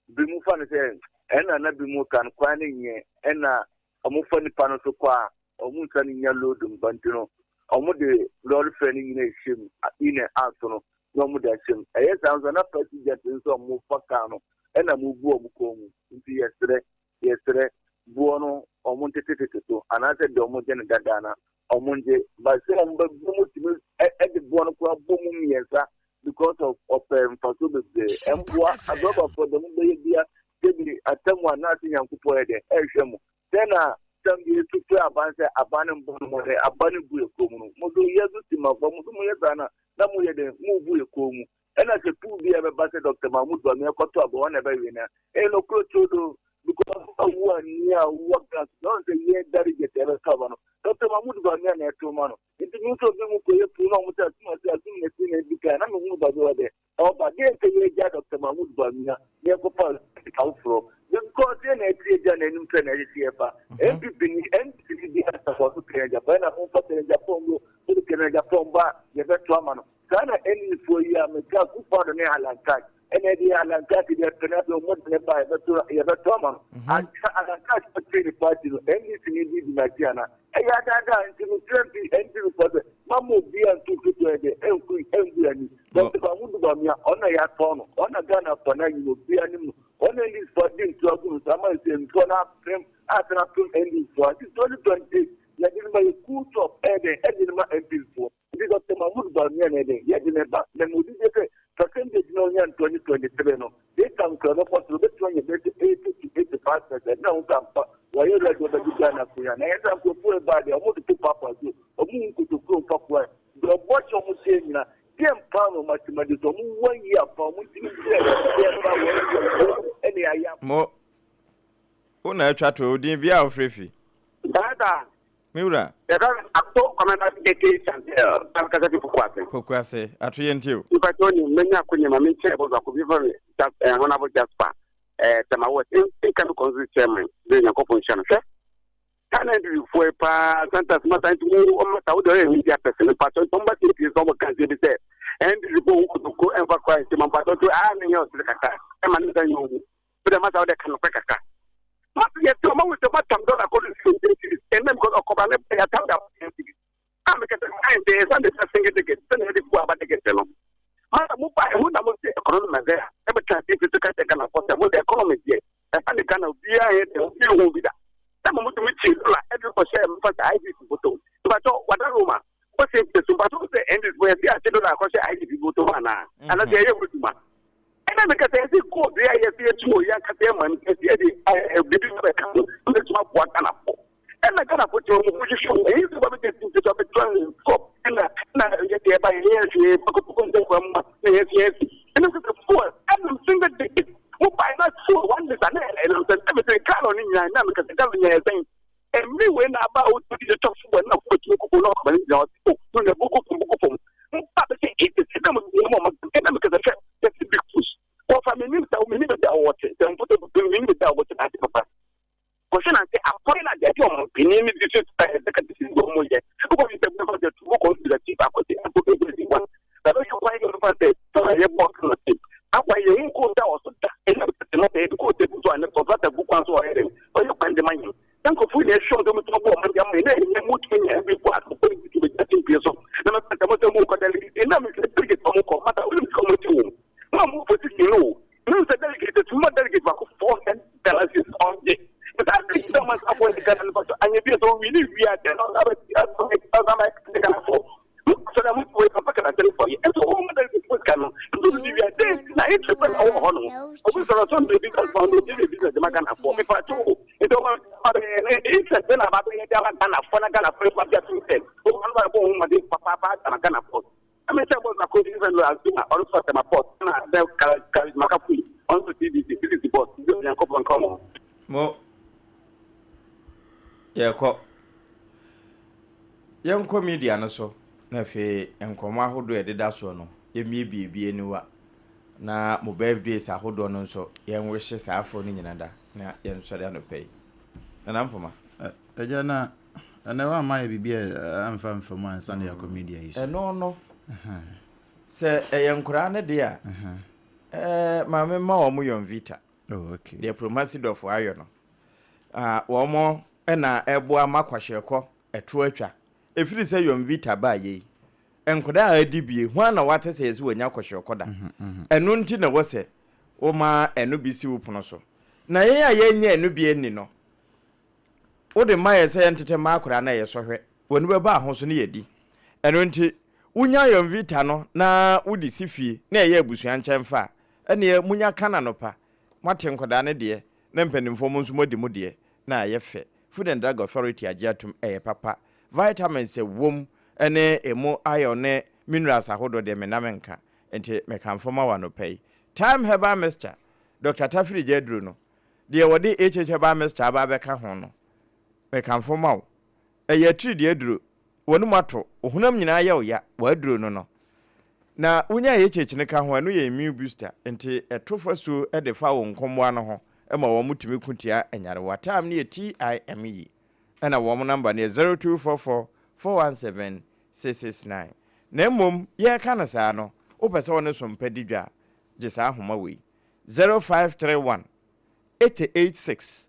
bi mu fa no sɛ ɛna na bi mu ka no kwan no nyɛ ɛna wɔn fa nipa no so kɔ a wɔn nsa no nya load mba nti no wɔn de lɔre fɛ no nyina ɛhyɛ mu in and out no na wɔn de ahyɛ mu ɛyɛ saa nso na passengers nso a wɔn fa car no ɛna wɔn bu wɔn kɔn mu nti yɛsrɛ Yɛsrɛ, boɔ no ɔmo ntetetete so anaasɛ deɛ ɔmo gye no dada no ɔmo ngye but sɛ ɔmo bɛ ɔmo tumi ɛde boɔ no koraa bɔ mu mmiɛnsa because of ɔpɛ mfasoɔ bebree ɛmboa adrɔbafoɔ deɛ mo bɛyɛ bia sɛbi atamu anaasɛ Nyankopɔn yɛ dɛ ɛrehwɛ mo sɛ na tam bi esu frɛ aban sɛ aban no mbɔ no mmɔden aban no bu ekuo mu no mo so yɛ so timafoɔ mo so mo yɛ saa na na mo yɛ dɛ mo bu ekuo mu Ɛna sɛ pool bi a ɛbɛba sɛ Doctor Mahmood Bawumia kɔtɔ aba hɔ na ɛbɛwe no a, ɛyɛ nokorɛ turodoo because awu a nni a ɔwɔ Ghana so na ɔn sɛ yɛn delegate a ɛbɛtɔ aba no Doctor Mahmood Bawumia na ɛto ma no. Nti mehu sɛ obi mu kɔyɛ pool na wɔn sɛ atum ase atum na ɛsi na ɛdi kan na mehunu baabi a ɔdɛ ɔba deɛ nka yɛgya Doctor Mahmood Bawumia na yɛkɔfa afoforɔ because yɛn na ɛte agya na anim sɛ na ɛsɛ sɛ yɛfa NPP ni NDC ni bi asafo so kɛnɛ Japan na momfa kɛnɛ Japan mu kɛnɛ Japan ba yɛbɛto ama no. Saa na NE foɔ yi a meka Akufo Addo ne Alan Cash ɛna ɛde deɛ Alan Clark deɛ pɛ no afei ɔmo de ne ba yɛbɛto yɛbɛto ama no. Anka Alan Clark bɛtee ne party no NDC ni bi di n'akyi ana? Ɛyɛ adaadaa nti mesrɛ mp NPP foɔ sɛ mamma obiara nto nketewa yi deɛ ɛnku ɛngu yɛn ani. Dɔkta Mahmoud Bawumia ɔno na yɛatɔn no ɔno na Ghana foɔ no ayi no obiara nim no ɔno na NDC foɔ de nsuo agu no so ama nsuo nsuo no apem asan apem NDC foɔ nti 2028 yɛde no ma yɛ cool top ɛyɛ dɛn ɛde no ma NPP foɔ. Nti Doctor Mahmood Bawumia na ɛdɛn yɛde ne ba na ma obi gye sɛ percentage na ɔnya no 2023 no this time kura no kɔ soro obetumi anya bɛyɛ sɛ 80 to 85 percent na ho sɛ ampa wɔyɛ ready ɔbɛgye Ghana akonnwa na ɛyɛ sɛ nkurɔfoɔ ɛbaa deɛ wɔn de to paapa so wɔn hu nkotokuro mfa koa deɛ ɔbɔ hyɛ wɔn hyɛ nyina deɛ mpa na wɔn atema de so wɔn wɔn yi afa wɔn ntumi sɛ deɛ mpa wɔn yi ɛne ayɛ. Mo wo na atwa to odin bia a wofrɛ fi. Dada. Me wura. Yɛfrɛ me Ato Kwamena Eke Chantel, na mekasa fi Pokuase. Pokuase, Ato yɛntie o. Mpakyɛ onim, manya akonya ma menkyɛ ɛbɔ baako bi yɛfrɛ me Jas eh, Honourable Jasper eh, Tema West, incoming constituency chairman, de Nyankopɔn nhyira no. Hwɛ, Ghana NPP foɔ yi paa, sometimes masa nti mo ɔmasa wo deɛ ɔyɛ media person, mpakyɛ nti ɔmba tie sɛ ɔmo ka nsɛm bi sɛ NDC foɔ wo kotoko ɛmfa kora nkyɛn ma mpakyɛ nti aa ne nyɛ ɔsere kakra, ɛma ne nsa nyɛ ohu. Wode masa wode ka nokorɛ kakra. Masa yɛ sɛ ɔma wo sɛ matam dɔla kɔ no 17 cedis ɛnna because ɔkɔba ne ba yɛatam da 10 cedis. A meka sɛ ayɛ sɛ yɛsan de sɛ single ticket sɛ na yɛde fu aba ticket no. Masa mo ba ɛho na mo sɛ economy mazɛ a ɛbɛka sɛ fi so ka kyɛ Ghana fɔ sɛ mo de economy deɛ ɛfa ne Ghana obiara yɛ dɛ obiara hu bi da. Sɛ mo motumi kyi dɔla ɛde kɔ hyɛ mfa sɛ IDC bɔtɔ mpakyɛ wada Roma wɔsɛ nti so mpakyɛ wo sɛ NDC fo yɛse akye dɔla akɔhyɛ IDC bɔtɔ mu anaa anaa sɛ yɛyɛ ho adwuma. Ɛna meka sɛ ɛsɛ gold yɛ yɛsɛ yɛtu wɔ yɛn ankasa yɛn man ɛsɛ yɛde biribi ba bɛka ho na ɛtumi aboa Ghanafoɔ. Ɛna Ghanafoɔ te wɔn ho hwehwɛ wɔn ɛyi sɛ wɔbɛgye ti nti wɔbɛtɔ nkɔ ɛna ɛna yɛde ɛba yɛn yɛn hwee kɔkɔkɔ nsɛ kwan mu na yɛn fi yɛn fi ɛna sɛ fuel ɛnam single digit mo ba na fuel one litre na ɛnam sɛ ɛmɛ sɛ gallon ne nyinaa na meka sɛ gallon nyinaa ɛsɛn mmiri wei na aba a wotumi de tɔ fuel na fuel tumi koko na ɔkɔba ne gyina ɔte o no na buku fam buku fam mpa bɛ sɛ eti sɛ na mo mo mo ɛna meka sɛ hwɛ yɛsi big push wɔfa mi nim sɛ mi nim baabi a wɔwɔ te sɛ mfoto mi nim baabi a wɔwɔ te na ase papa kɔhwɛ na sɛ akɔre na deɛ ɔmo panin ne di so ɛɛ sɛ kati si ɔmo yɛ wokɔ fi sɛ wokɔ sɛ tu wokɔ fi sɛ chief akɔsi ɛkɔ ɛkɔ si wa na bɛhwɛ kwan yɛ ɔmo sɛ sɛ yɛ bɔ ɔmo sɛ akwa yɛ hu ko da ɔso da ɛna sɛ no sɛ ebi ko sɛ butu ane kɔntrata gu kwan so ɔyɛ dɛ ɔyɛ kwan de ma yɛn na nkurɔfoɔ nyinaa hwɛ ɔmo sɛ ɔmo bɔ ɔmo de ama yɛn na ɛnyɛ mo tumi nyɛ ɛbi kɔ akɔkɔ ne bi tumi gyina pie so na mɛ pɛtɛ mo sɛ mo kɔ delegate ɛna mi sɛ delegate ɔmo kɔ mata ɔmo sɛ ɔmo ti wo mo a mo position no o mi sɛ delegate tumi ma delegate baako 400 Ghana cedis ɔngye nsa delegate ɔmo nsa fɔ ɛdi Ghana nipa so anyɛ bi sɛ ɔwi ne wi a dɛn ɔsa bɛ ɔsa bɛ ɛdi Ghana fɔ mo sɛ mo wɔ ɛfa kana sɛ fɔ yɛ ɛnso ɔmo delegate fo sika no nso bi wi a dɛn na ɛti pɛ na ɔwɔ hɔ no obi sɔrɔ so ndé business man obi de business ma Ghana fɔ mefa to nti ɔmo abɛyɛ ne interest na aba abɛyɛ de ama Ghana fɔ na Ghana fɔ ɛfa bi atum sɛ ɔmo ano bɔ ɔmo mɔden papaapa ama Ghana fɔ ɛmɛ sɛ bɔs na kosi fɛn do azuma ɔno sɔ tɛma pɔt ɛna sɛ karisma kafui ɔno sɔ TDC TDC bɔs nti Onyankopɔn nka ɔmo ho. Mo yɛkɔ yɛnkɔ media no so na afei nkɔmmɔ ahodoɔ a ɛdeda soɔ no yɛmmiebie bi aniwa na mo birthdays ahodoɔ no nso yɛnwehye saa afoɔ no nyina da na yɛnsɔre anɔpa yi. Nana Mpoma. Agya na ɛnɛ woamma yɛ biribi a amfa mfa mu ansa na yɛakɔ media yi so. Ɛno no sɛ ɛyɛ nkoraa no deɛ a ɛɛ maame ma wɔn Yonvita. Oh, okay. Deɛ Promasidɔfoɔ ayɔ no wɔn na ɛboa ma kwahyeɛkɔ ɛto atwa. Ɛfiri sɛ Yonvita baa yei nkwadaa a adi bie hwan na wate sɛ yɛsɛ wɔnya kwahyeɛkɔ da. Ɛno nti na ɛwɔ sɛ woma ɛno bi si wo pono so. Na yɛn a yɛnyɛ ɛno bi anni no, wode ma yɛ sɛ yɛntete mma akwadaa na ɛyɛ sɔhwɛ, w'ani bɛba ho so ne yɛadi. Ɛno nti, wonya Yonvita no na wode si fie na ɛyɛ abusua nkyɛnfa a, ɛnneɛ monya ka no anɔpa, moate nkwadaa no deɛ na mpanimfoɔ mo nso moadi mo deɛ na ayɛ fɛ. Food and Drug Authority agye atom, ɛyɛ papa. Vitamins a ɛwom ne ɛmu iron ne minerals ahodoɔ deɛ menna menka, nti mekamfo ma wo anɔpa yi. Thyme Herbal Mixture, Dɔkta Tafiri gya aduro no, deɛ wɔde HH Herbal Mixture aba abɛka ho no, mekamfo ma wo. Ɛyɛ atiridii aduro, w'anum ato, wo honam nyinaa yɛ wo ya, w'aduro no no. Na wonya HH no ka ho a, ɛno yɛ immune booster, nti ɛto fasuo de fa wo nkommoa no ho ma wɔn tumi ko tia nyarewa. Thyme no yɛ TIME, ɛna wɔn number no yɛ 0244 417 669. Na mmom yɛreka no saa no, wopɛ sɛ wo ne Sompa di dwa a, gye saa nhoma wei. 0531 886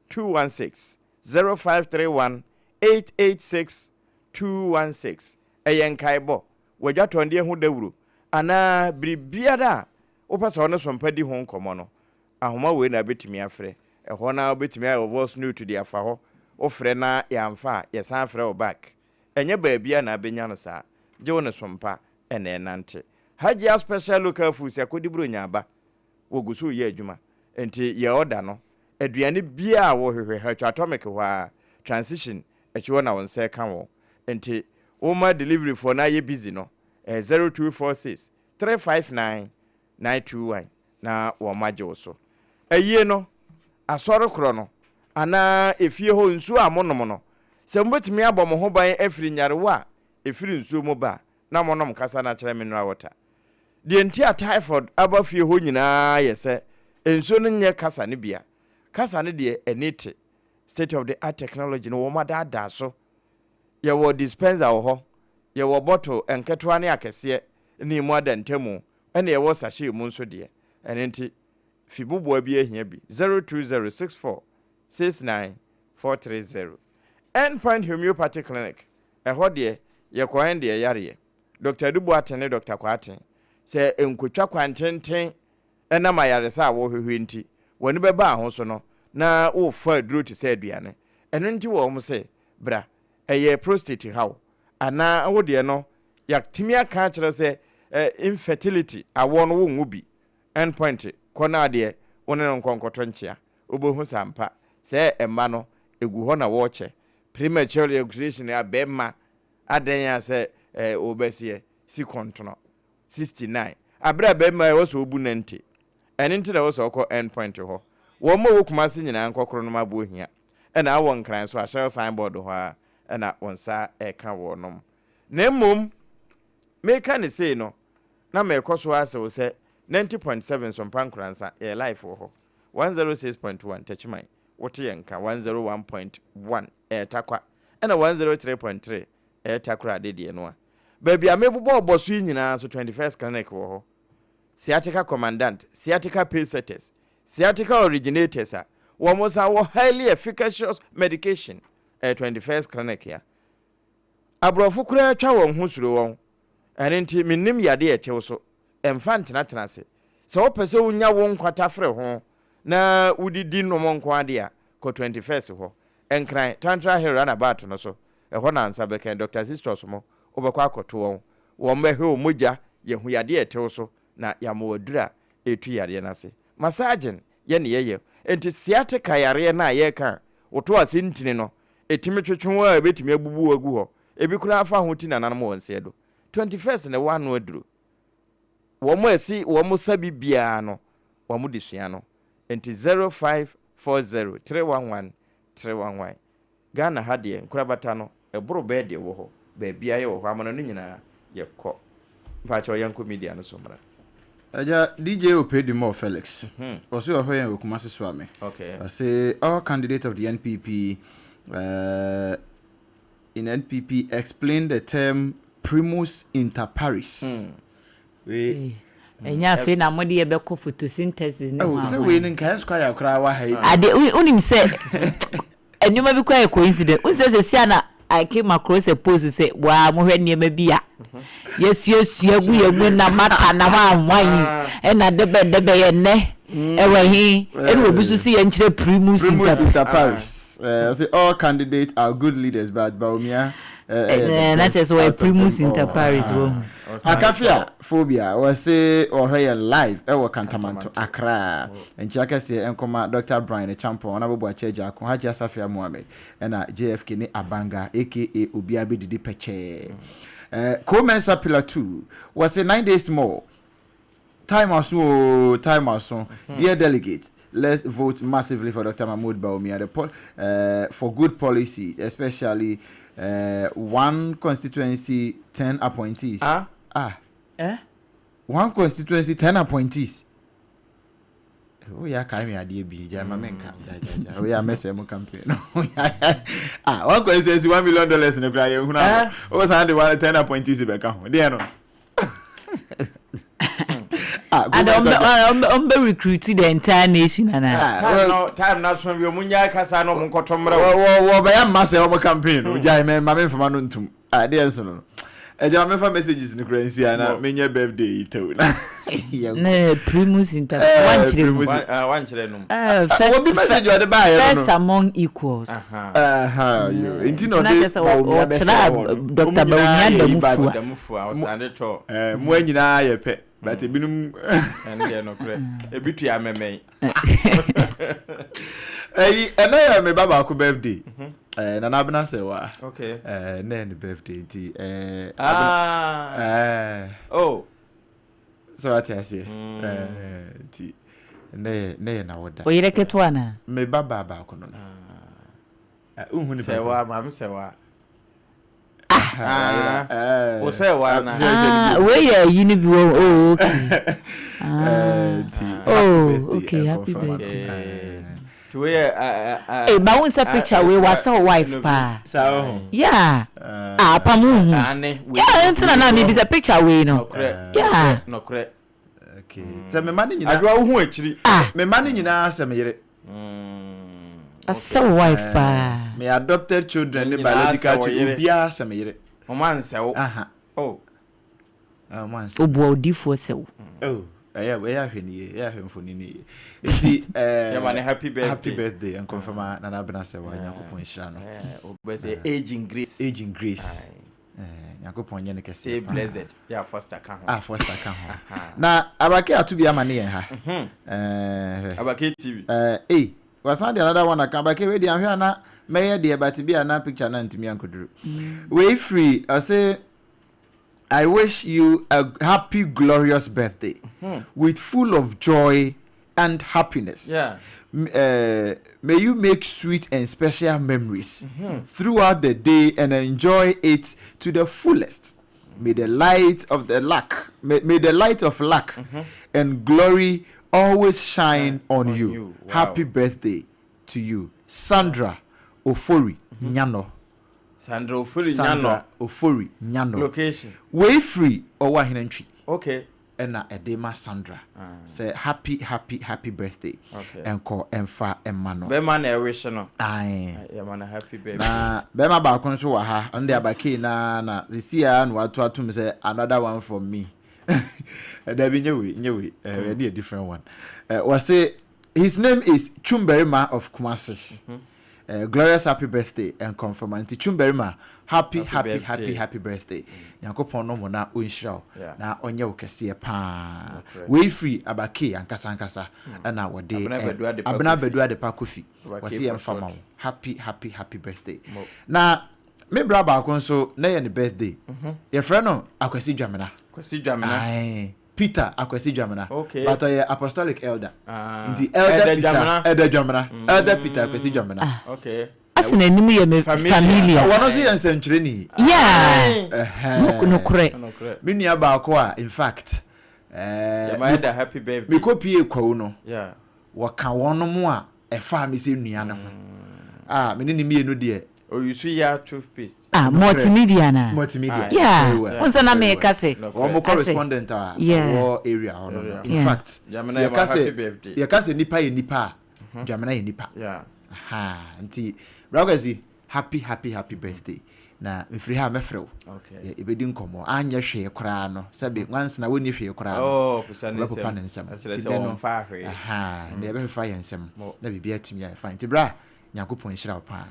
216, 0531 886 216. Ɛyɛ nkaebɔ, w'adwatɔndeɛ ho dawuro, anaa biribiara a wopɛ sɛ ɔne Sompa di ho nkɔmmɔ no, ahoma wei na wobɛtumi afrɛ. Ɛhɔ no ara wobɛtumi ayɛ wo voice note de afa hɔ. Wofrɛ na yɛamfa a, yɛsan frɛ wo back. Ɛnyɛ baabiara na abɛnya no saa, gye wo ne Sompa na ɛnante. Hajia Special Local Foods, Akodi Buronya aba, wɔgu so reyɛ adwuma. Enti yɛ order no. Aduane biara a wohwehwɛ, Hatch Atomic hɔ ara, Transition akyi hɔ na wo nsa ɛka wɔ. Enti woma delivery foɔ no ayɛ busy no, ɛyɛ 0246 359 921 na wɔagye wo so. Ayie no, asɔre korɔ no, anaa efie hɔ nsuo a monom no, sɛ mobɛtumi abɔ mo ho ban afiri nyarewa a ɛfiri nsuo mu ba a, na monom kasa no akyerɛ mineral water. Deɛ nti a typhoid aba fie hɔ nyinaa yɛ sɛ nsuo no nyɛ kasa no bia. Kasa no deɛ ani te. State of the art technology no wɔn adaadaa so. Yɛwɔ dispenser wɔ hɔ, yɛwɔ bottle nketewa ne akɛseɛ ne emu ada ntamu ɛna yɛwɔ sachet mu nso deɛ. Ɛno nti fi boboa bi ahia bi 02064 69430. End Point Homeopathy Clinic, ɛhɔ deɛ yɛkɔ ɛn deɛ yareɛ. Dɔkta Adu Boateng ne Dɔkta Kwarteng, sɛ nkotwa kwantenten ɛnam ayaresa a wɔhwehwɛ nti, w'ani bɛba ho so no na wofa aduro te sɛ aduane. Ɛno nti wɔn se bra, ɛyɛ prostate haw anaa wo deɛ no yɛatumi aka akyerɛ sɛ infertility, awoɔ no wonwo bi, end point kɔ no adeɛ wo ne no nkɔ nkɔtɔ nkyea, wobɛhu sɛ ampa sɛ mma no ɛgu hɔ na wɔrekyɛ. Premature ejaculation a bɛrima adɛn a sɛ wɔbɛseɛ si kɔntono 69 aberɛ a bɛrima ɛwɔ sɛ ɔbu 90 ɛno nti na ɛwɔ sɛ ɔkɔ end point hɔ. Wɔn a ɛwɔ Kumasi nyinaa nkɔkoro nom aboɔ hia ɛna awɔ Nkran so a Shell sign board hɔ ara ɛna wo nsa ɛka wɔnom. Na mmom meka no sei no na merekɔ so ara se wo sɛ 90.7 Sompa Nkoransa yɛyɛ live wɔ hɔ, 106.1 Techiman wote yɛn nka, 101.1 ɛyɛ Tarkwa ɛna 103.3 ɛyɛ Takoradi deɛ no a. Baabi a mebobɔ ɔbɔ so yi nyinaa nso 21st Clinic wɔ hɔ. Sciatica Commandant, Sciatica Pacesetters, Sciatica Originators a wɔn san wɔ highly efficacious medication ɛyɛ 21st Clinic a. Aborɔfo koraa twa wɔn ho suro wɔn. Ɛno nti mennim yadeɛ a ɛte wo so. Mfa ntenatena ase. Sɛ wopɛ sɛ wonya wo nkwa tafere ho na wodidi nom nko ara deɛ a, kɔ 21st hɔ. Nkran, Tantra Hill runabout no so, ɛhɔ na ansa bɛkɛn Doctor Sisters mo, wobɛkɔ akɔto wɔn. Wɔn bɛhwɛ wo mogya, yɛahu yadeɛ a ɛte wo so, na yɛama wo aduru a ɛretu yareɛ no ase. Massaging yɛ ne yɛyɛ. Enti sciatica yareɛ no a yɛreka a woto ase ntini no, ɛtumi twetwe wo a ɛbɛtumi abubu wo agu hɔ. Ebi koraa fa ho ti nananom wɔn nseɛ do. 21st na ɛwɔ ano aduro. Wɔn a ɛsi wɔn sa bi biara no, wɔn de sua no. Enti 0540 311 311. Ghana ha deɛ nkorabata no ɛboro bɛɛ deɛ ɛwɔ hɔ. Baabiara yɛwɔ hɔ, amana no nyinaa yɛkɔ. Mpakyɛw yɛnkɔ media no so mmra. Agya DJ Opedimore Felix, ɔse ɔhwɛ yɛn wɔ Kumasi Suame. Okay. Ɔse all candidate of the NPP uh, in NPP explain the term primus inter pares. Mm. Wei. Ɛnyɛ afei na mode yɛbɛkɔ photosynthesis ne ho sɛ wei no nka esquire koraa wɔ ha yi. Ade wonim sɛ nneɛma bi koraa yɛ coincidence. Wonim sɛ sɛsi a na I came across a post sɛ waa mohwɛ nneɛma bi a yɛsuasua gu yɛn mu na mata na hwanhwan ɛna dɛbɛ dɛbɛ yɛ nnɛ ɛwɔ he ɛna obi nso sɛ yɛnkyerɛ primus inter pares. Ɔse all candidates are good leaders but Bawumia Ɛɛ na kyerɛ sɛ wɔyɛ primus inter pares wahu. Akafia phobia wɔse wɔhwɛ yɛn live ɛwɔ Kantamanto Accra. Nkyia kɛseɛ nkɔma Doctor Brian Acheampong, Honourable Boakye Agyarko, Hajia Safia Mohammed ɛna JFK ne Abanga aka obiara bɛdidi pɛkyɛɛ. Eh, Ko Mensah Pillar 2 wɔse 9 days more Time aso oo, time aso. Dear delegates, let's vote massively for Doctor Mahmoud Bawumia the po eh, for good policies, especially eh, one constituency, ten appointees. Ah? Ah. Eh? One constituency, ten appointees. Woyɛ akae me adeɛ bi, gyae ma menka. Gyae, gyae, gyae. Woyɛ a mɛsɛe mo campaign no. Ah, one constituency, $1 million no koraa yɛnhunu ano. Wo san de one, ten appointees bɛka ho. Deɛ no. Ah, Ada Gomez ɔmbɛ ɔmbɛ recruit the entire nation ana. Ah, Time no time na so bi ɔmo nya kasa na ɔmo nkɔtɔ mmerɛ wɔ wɔ wɔ bɛyɛ mma sɛ ɔmo campaign no gyae mɛ ma me nfama no ntum adeɛ nso no ɛgya ma mefa messages no kura nsi a na menyɛ birthday yi tɛw na Ne primus inter Eh, wankyerɛ mu. primus. Wankyerɛ no mu. Eh, first obi message ɔde baayɛ no first among equals. Aha, yo. Nti na Nti na ɔde kyerɛ sɛ wɔ- Bawumia wɔkyerɛ bɛhyɛ hɔ no. Dr. Ɔmo nyinaa Bawumia yɛ da yi, mu but fua. Da mu fua, ɔstande tall. Eh, mmoa nyinaa yɛ pɛ but ebinom Ɛno deɛ nokorɛ. Ebi tua mɛmɛn. Ɛyi, ɛnɛ yɛ me ba baako birthday. Eh, Nana Abena Sɛwa. Okay. Eh, ɛnɛ yɛ ne birthday nti eh, Ah. Abena, eh, Oh. sɛ wate aseɛ. Eh, nti ɛnɛ yɛ ɛnɛ yɛ n'awoda. Wo yere ketewa na? Me ba baa baako no no. Ah, wonhu ne Sɛwa, pɛpɛ. maame sɛwa. Ah, Ah, wo sɛwa na. Ah, wei yɛ ayi no bi wɔ oh okay. Ah. Nti Oh, okay, happy birthday. Okay. Nti wei yɛ ah ah. Eh, ba wo nsa picture wei wasɛ wo wife paa. Saa wɔ ho. Yeah. Ah, pam wo hu. Ane, wei. Yeah, nti na na mi bisa picture wei no. Nɔkorɛ. Yeah. Nɔkorɛ. Okay. Sɛ me ma no nyinaa. Adwoa wo ho akyiri. Ah. Me ma no nyinaa sɛ me yere. Asɛ wo wife paa. Me adopted children ne Nyinaa biological sɛ wo children yere. obiara sɛ me yere. Ɔmo ansɛ wo. Aha. Oh. Ɔmo ansɛ. Obua odiifoɔ sɛ wo. Oh. Ɛyɛ ɛyɛ ahwɛ ne yie, ɛyɛ ahwɛ mfoni ne yie. Nti ɛɛ. Yɛma ne happy birthday. Happy birthday nkɔmfama Nana Abena sɛ wa Nyankopɔn nhyira no. Ɔbɛ sɛ age in grace. Age in grace. Nyankopɔn nyɛ no kɛseɛ Say paa. blessed. Yeah, Foster ka ho. Ah, Foster ka ho. Na Abake ato bi ama ne yɛn ha. Ɛɛ. Abake TV. Ɛɛ, ei, wasan de another one aka. Abake wei deɛ ahwɛ a na mɛyɛ deɛ but bi a na picture na ntumi ankɔduru. Wei firi ɔse I wish you a happy glorious birthday with full of joy and happiness. Yeah. May you make sweet and special memories throughout the day and enjoy it to the fullest. May the light of the luck, may, may the light of luck and glory always shine on, on you. you. Wow. Happy birthday to you, Sandra Ofori Nyano. Sandra Ofori Sandra Nyano. Ofori Nyano. Location. Wei firi ɔwɔ Ahenantwi. Okay. Ɛna ɛde ma Sandra. Sɛ happy happy happy birthday. Okay. Ɛnkɔ ɛmfa ɛma no. Bɛrima na ɛwish no. Aye. Yɛma no happy birthday. Na bɛrima baako nso wɔ ha. Ɔno de abakei na na sisi a na wato atom sɛ another one from me. Dabi nye wei nye wei. Ɛne yɛ different one. Wɔse his name is Chumberima of Kumasi. Glorious happy birthday and confirm nti Chumberima happy happy happy happy birthday. Nyankopɔn no mo na ɔnhyira wo na ɔnyɛ wo kɛseɛ paa. Wei firi Abake ankasa ankasa ɛna wɔde Abena Badu Adepa Kofi. Wɔse yɛmfa ma wo happy happy happy birthday. Na me bra baako nso na yɛ ne birthday. Yɛfrɛ no Akwasi Dwamena. Kwasi Dwamena. Aye. Peter Akwasi Dwamena. Okay. But ɔyɛ apostolic elder. Ah. Nti elder Elder Peter Dwamena. Elder Dwamena. Elder Peter Akwasi Dwamena. Ah. Okay. Ase n'anim yɛ me familiar. Wɔn nso yɛ nsɛntwerɛni. Yeah. Ɛhɛn. Nokorɛ. Me nua baako a in fact. Ɛɛ. Yɛma elder happy birthday. Mekɔ pie kwawu no. Yeah. Wɔka wɔn mo a ɛfaa me sɛ nua no ho. A me ne ne mmienu deɛ. Oyusu ya toothpaste. Ah, multimedia na. Multimedia. Yeah. Very well. Wọ́n sọ na mi ka sẹ. Wɔn mo correspondent a wɔ area hɔ no. In Yeah. fact, Dwamena sɛ yɛ yɛka ma happy sɛ birthday. yɛka sɛ nipa yɛ nipa a, Dwamena yɛ nipa. Yeah. Aha, nti Brakwasi happy happy happy birthday. Na mefiri ha a mɛfrɛ wo. Okay. Yɛ yɛbɛdi nkɔmmɔ. Anyɛ hwee koraa no, sɛbe nwansena wɔnni hwee koraa no. Oh, pesa ne Wɔbɛpopa nsam. ne nsam. Ɛkyerɛ Nti sɛ dɛ no, wɔmfa hwee. aha, na yɛbɛfefa yɛn nsam Mo. na biribi atumi ayɛ fine. Nti bra, Nyankopɔn nhyira wo paa.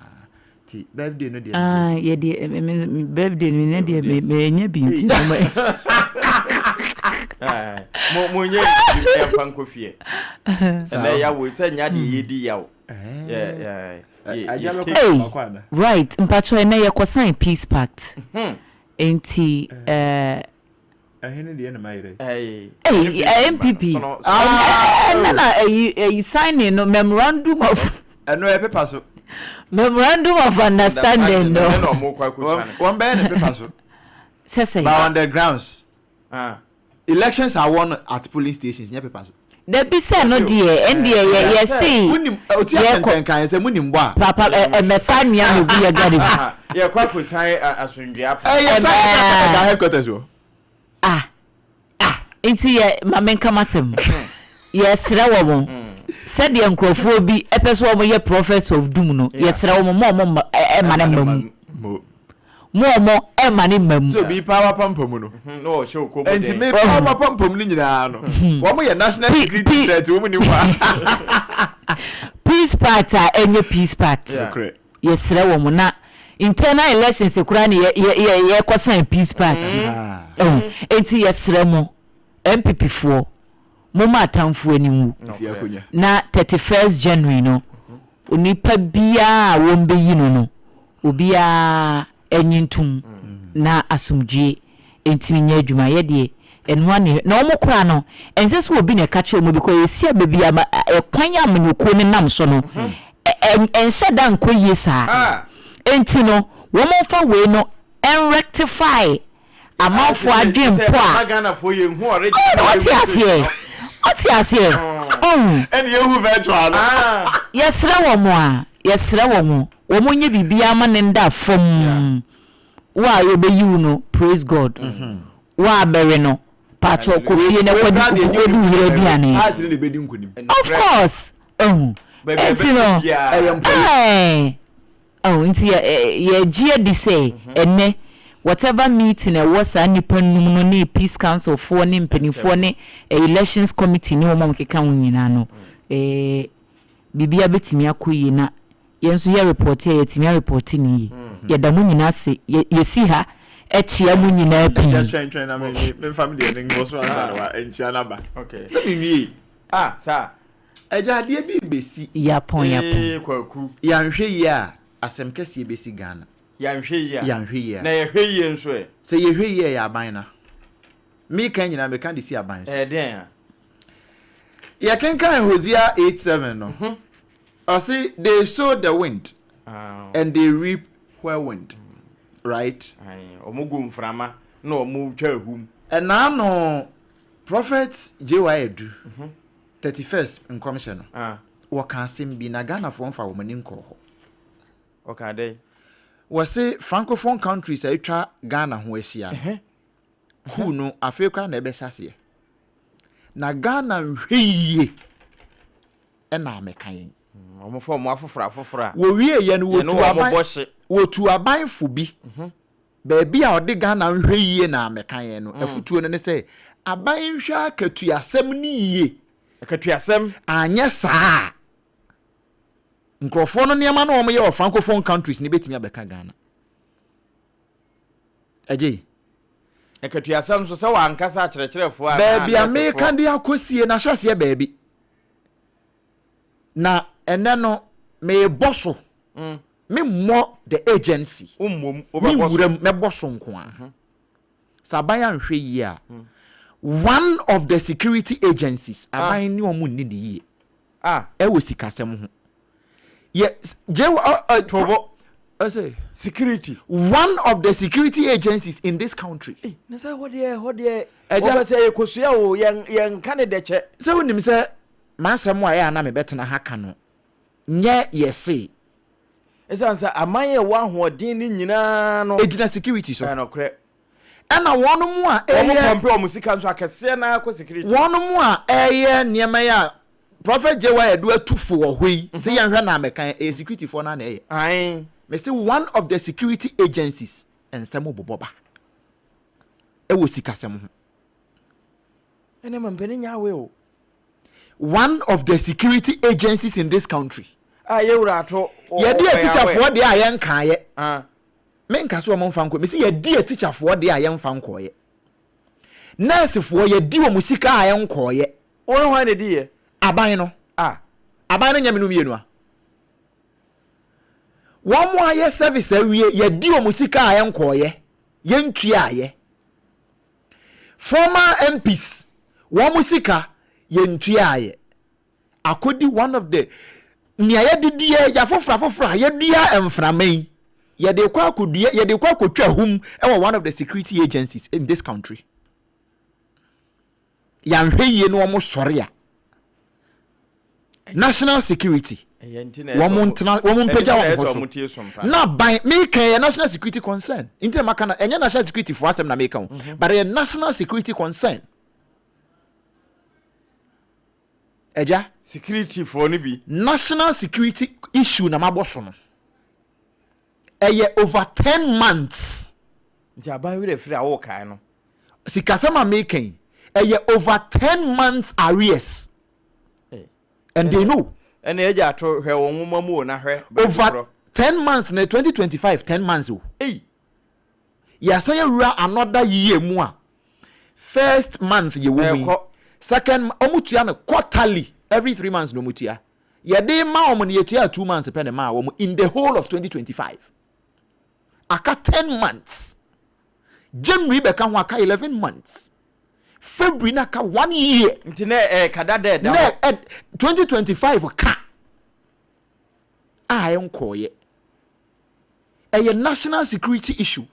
Nti birthday no deɛ Ah, yes. yɛ deɛ me me me birthday no ne deɛ me me nya bi nti na mo. Mo mo nye ɛfa nkɔ fie. Ɛnɛ yawo sɛ nya deɛ yɛdi yawo. Yeah, yeah. Yɛ yɛ take. Hey, right, mpatsɔ ɛnɛ yɛ kɔ sign peace pact. Nti ɛɛ. Ɛhene deɛ na ma yerɛ. Ɛyi. Hey, NPP. Ɛnna na ɛyi ɛyi signing no memorandum of. Ɛno yɛ paper so. Memorandum of understanding no. Ɛna ɔmo kɔ akɔ Wɔn bɛyɛ ne paper so. Sɛsɛ. But on the grounds. Ah. Elections are won at polling stations nyɛ paper so. Dabi sɛ no deɛ ɛndeɛ yɛ yɛ se. Munim oti atɛntɛnkan sɛ munim bɔ a. Papa ɛ ɛmɛsa nua na ogu yɛ gari mu. Yɛ kɔ akɔ sign asomdwe apa. Ɛyɛ sign ɛda headquarters wɔ. Ah ah. Nti yɛ ma menka m'asɛm. Yɛsrɛ wɔn sɛdeɛ nkurɔfoɔ bi pɛ sɛ wɔyɛ prophets of doom no, yɛsrɛ wɔn mo wɔn mma ɛmma no mma mu. Mo wɔn ɛmma no mma mu. Sɛ obi paa w'apampam no. Na ɔhyɛ okobo den. Nti me paa w'apampam no nyinaa no, wɔn yɛ national security threat wɔn ni hɔ a. Peace part a ɛnyɛ peace part. Yɛsrɛ wɔn na internal elections koraa na yɛkɔ sign peace party. Ɛho nti yɛsrɛ mo NPP foɔ mo ma atamfoɔ ani nwu na 31st January no onipa biara a wɔn bɛyi no no obiara Ɛnye ntom na asomdwie ntumi nyɛ adwuma yɛ deɛ ɛno ara na na wɔn koraa no ɛnsɛ sɛ obi na ɛka kyerɛ wɔn because ɛsi a baabi a ɛkwan a amanyɔkuo no nam so no ɛnhyɛ da nkɔ yie saa enti no wɔn mfa wei no ɛnrectify amanfoɔ adwene mpo a ɔte aseɛ ɔte aseɛ ɔhu yɛsrɛ wɔn a yɛsrɛ wɔn Wɔn nyɛ biribiara ma ne nda fam wo a yɛbɛyi wo no praise God wo a bɛwe no paatwɔ kɔ fie na kɔdi kɔdi wo yere aduane of course ɛhu nti no ɛɛ ɛhu nti yɛ yɛgye adi sɛ ɛnɛ whatever meeting ɛwɔ saa nnipa num no ne peace council foɔ ne mpanimfoɔ ne elections committee ne wɔn a wɔkeka ho nyinaa no ɛɛ biribiara bɛtumi akɔ yie na yɛn nso yɛ repɔte a yɛatumi arepɔte no yie. Yɛda mo nyinaa ase. Yɛ, yɛsi ha kyea mo nyinaa pii. Ɛgya twɛntwɛn na me me memfa me deɛ no nkɔ so ansa na wa nkyia no aba. Okay. Sɛ menwie. Ah, saa. Ɛgya adeɛ bi rebɛsi. Yɛapɔn, yɛapɔn. Ee, Kwaku. Yɛanhwɛ yie a, asɛm kɛseɛ bɛsi Ghana. Yɛanhwɛ yie a. Yɛanhwɛ yie a. Na yɛhwɛ yie nso ɛ? Sɛ yɛhwɛ yie a, ɛyɛ aban no a. Meka nyinaa meka de si aban so. Ɛyɛ deɛn a? Yɛkenkan Hosea 8:7 no. Ɔse they sow the wind and they reap whirlwind right. Ɔmo gu mframa na ɔmo twa ahum. Ɛnaa no Prophet JY Adu 31st nkɔmhyɛ no wɔka asɛm bi na Ghanafoɔ mfa wɔn ani nkɔɔ hɔ. Ɔka dɛn? Wɔse Francophone countries a atwa Ghana ho ahyia no coup no afei koraa na ɛbɛhyɛ aseɛ na Ghana nhwɛ yie. na amɛka yɛn. Wɔfa wɔn afoforo afoforo a. Wɔwie yɛ no yɛne wɔtu wɔn aban bɔ hye. Wɔtu aban fo bi. Baabi a ɔde Ghana nhwɛ yie na amɛka yɛn no, afutuo no ne sɛ aban nhwɛ akatuasɛm no yie. Akatuasɛm. Anyɛ saa a, nkurɔfoɔ no nneɛma no a wɔyɛ wɔ francophone countries no bɛtumi abɛka Ghana. Ɛgye. Akatuasɛm nso sɛ wɔankasa akyerɛkyerɛfoɔ anaa Baabi a nɛɛsefoɔ. meka de akɔsie no ahyɛaseɛ baabi. Na ɛnɛ no merebɔ so. Mm. Memmɔ the agency. Wommom, wobɛbɔ so. Menwura mu, mɛbɔ so nko ara. Mhm. Sɛ aban anhwɛ yie a, mm. one of the security agencies, ah. aban ne wɔn nni ne yie. Ah. Ɛwɔ sikasɛm ho. Yɛ gye ɔ ɔ Tobo. Ɔsɛ. Security. One of the security agencies in this country. Eh, na sɛ hɔ deɛ hɔ deɛ. Ɛgya. Wɔbɛ sɛ yɛkosua o yɛn yɛn nka ne dɛkyɛ. Sɛ wonim sɛ m'asɛm a ɛyɛ a na mebɛtena ha ka no nyɛ yɛse. Ɛsiane sɛ aman a ɛwɔ ahoɔden no nyinaa no. Egyina security so. Ɛnokorɛ. Ɛna wɔn a ɛyɛ. Wɔn pɔmpe wɔn sika nso akɛseɛ no ara kɔ security. Wɔn a ɛyɛ nneɛma yi a Prophet JY Adu atu fo wɔ hɔ yi, sɛ yɛnhwɛ na amɛka ɛyɛ security foɔ no ara na ɛyɛ. Ae. Mese one of the security agencies nsɛm bobɔ ba ɛwɔ sikasɛm ho. Ɛne ma mpanin nyɛ awɛ o. One of the security agencies in this country. A yɛwura ato. Yɛde atikyafoɔ deɛ a yɛnkaeɛ. Menka sɛ wɔn mfa nkɔ. Mese yɛde atikyafoɔ deɛ a yɛmfa nkɔeɛ. Nɛɛsefoɔ yɛdi wɔn sika a ɛnkɔeɛ. Wo ne hwan na ɛdiiɛ? Aban no. Ah. Aban no nyɛ me no mmienu a. Wɔn a yɛ service awie yɛdi wɔn sika a ɛnkɔeɛ. Yɛntuaeɛ. Former MPs wɔn sika yɛntuaeɛ. Akɔdi one of the nea yɛde di yɛ afoforɔ afoforɔ a yɛdua mframa yi yɛde kɔ akɔdua yɛde kɔ akɔtwa hum wɔ one of the security agencies in this country. Yɛanhwɛ yie na wɔn sɔre a national security wɔn ntena wɔn mpagya wɔn ho so na ban meka yɛ national security concern nti na maka na ɛnyɛ national security fo asɛm na meka o mhm. but ɛyɛ national security concern. Agya. Security foɔ no bi. National security issue na mabɔ so no. Ɛyɛ over 10 months. Nti aban werɛ firi a wokae no. Sikasɛm a meka yi, ɛyɛ over 10 months arrears. And they know. Ɛna agya ato hwɛ wɔn nwoma mu o na hwɛ. Over 10 months na 2025 10 months o. Ei. Yɛasan awura another year mu a first month yɛ wɔ mu yi. Second, wɔn tua no quarterly, every 3 months na wɔn tua. Yɛde ma wɔn no, yɛtua 2 months pɛ na ma wɔn in the whole of 2025. Aka 10 months. January bɛka ho, aka 11 months. February na aka one year. Nti na ɛɛ kada dɛ ɛda hɔ. Na ɛ 2025 ka a ɛnkɔɔyɛ. Ɛyɛ national security issue.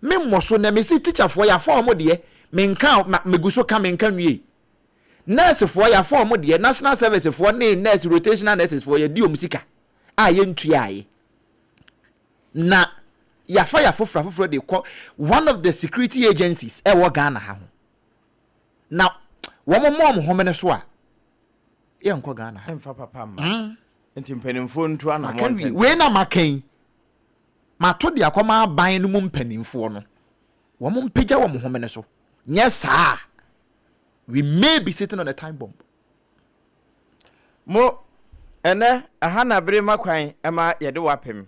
Me mmɔ so na mesi teacherfoɔ yɛafa wɔn deɛ, menka ma megu so ka, menka nwie. Nursefoɔ yɛafa wɔn deɛ, national service foɔ ne nurse rotational nurses foɔ, yɛdi wɔn sika a yɛntua ayɛ na yɛafa yɛ afoforɔ afoforɔ de kɔ one of the security agencies ɛwɔ Ghana ha ho na wɔn mmɔ wɔn homene so a yɛnkɔ Ghana ha. Ɛmfa papa mma. Nti mpanimfoɔ ntu anammɔ Maka wie. ntɛm. Wei na maka yi, mato de akɔma aban no mu mpanimfoɔ no, wɔn mpagya wɔn homene so. Nyɛ saa, we may be sitting on a time bomb. Mo ɛnɛ ɛha na bere ma kwan ɛma yɛde wapem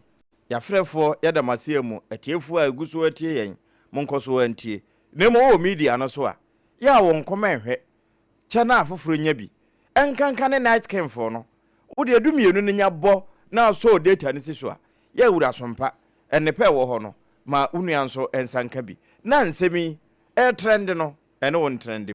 yɛafrɛfoɔ. Yɛda mo aseɛ mu atiefoɔ a ɛgu so atie yɛn. Monkɔ so antie na mmom wɔ media no so a yɛ a wɔn nkɔmɔ nhwɛ kyɛ na afoforɔ nya bi ɛnkanka ne night kingfoɔ no. Wode 12 no nya bɔ na asɔ data no si so a yɛ awura sompa ɛnepɛ ɛwɔ hɔ no ma wo nua nso nsa nka bi na nsɛm yi ɛtrend no ɛne wo ntrend.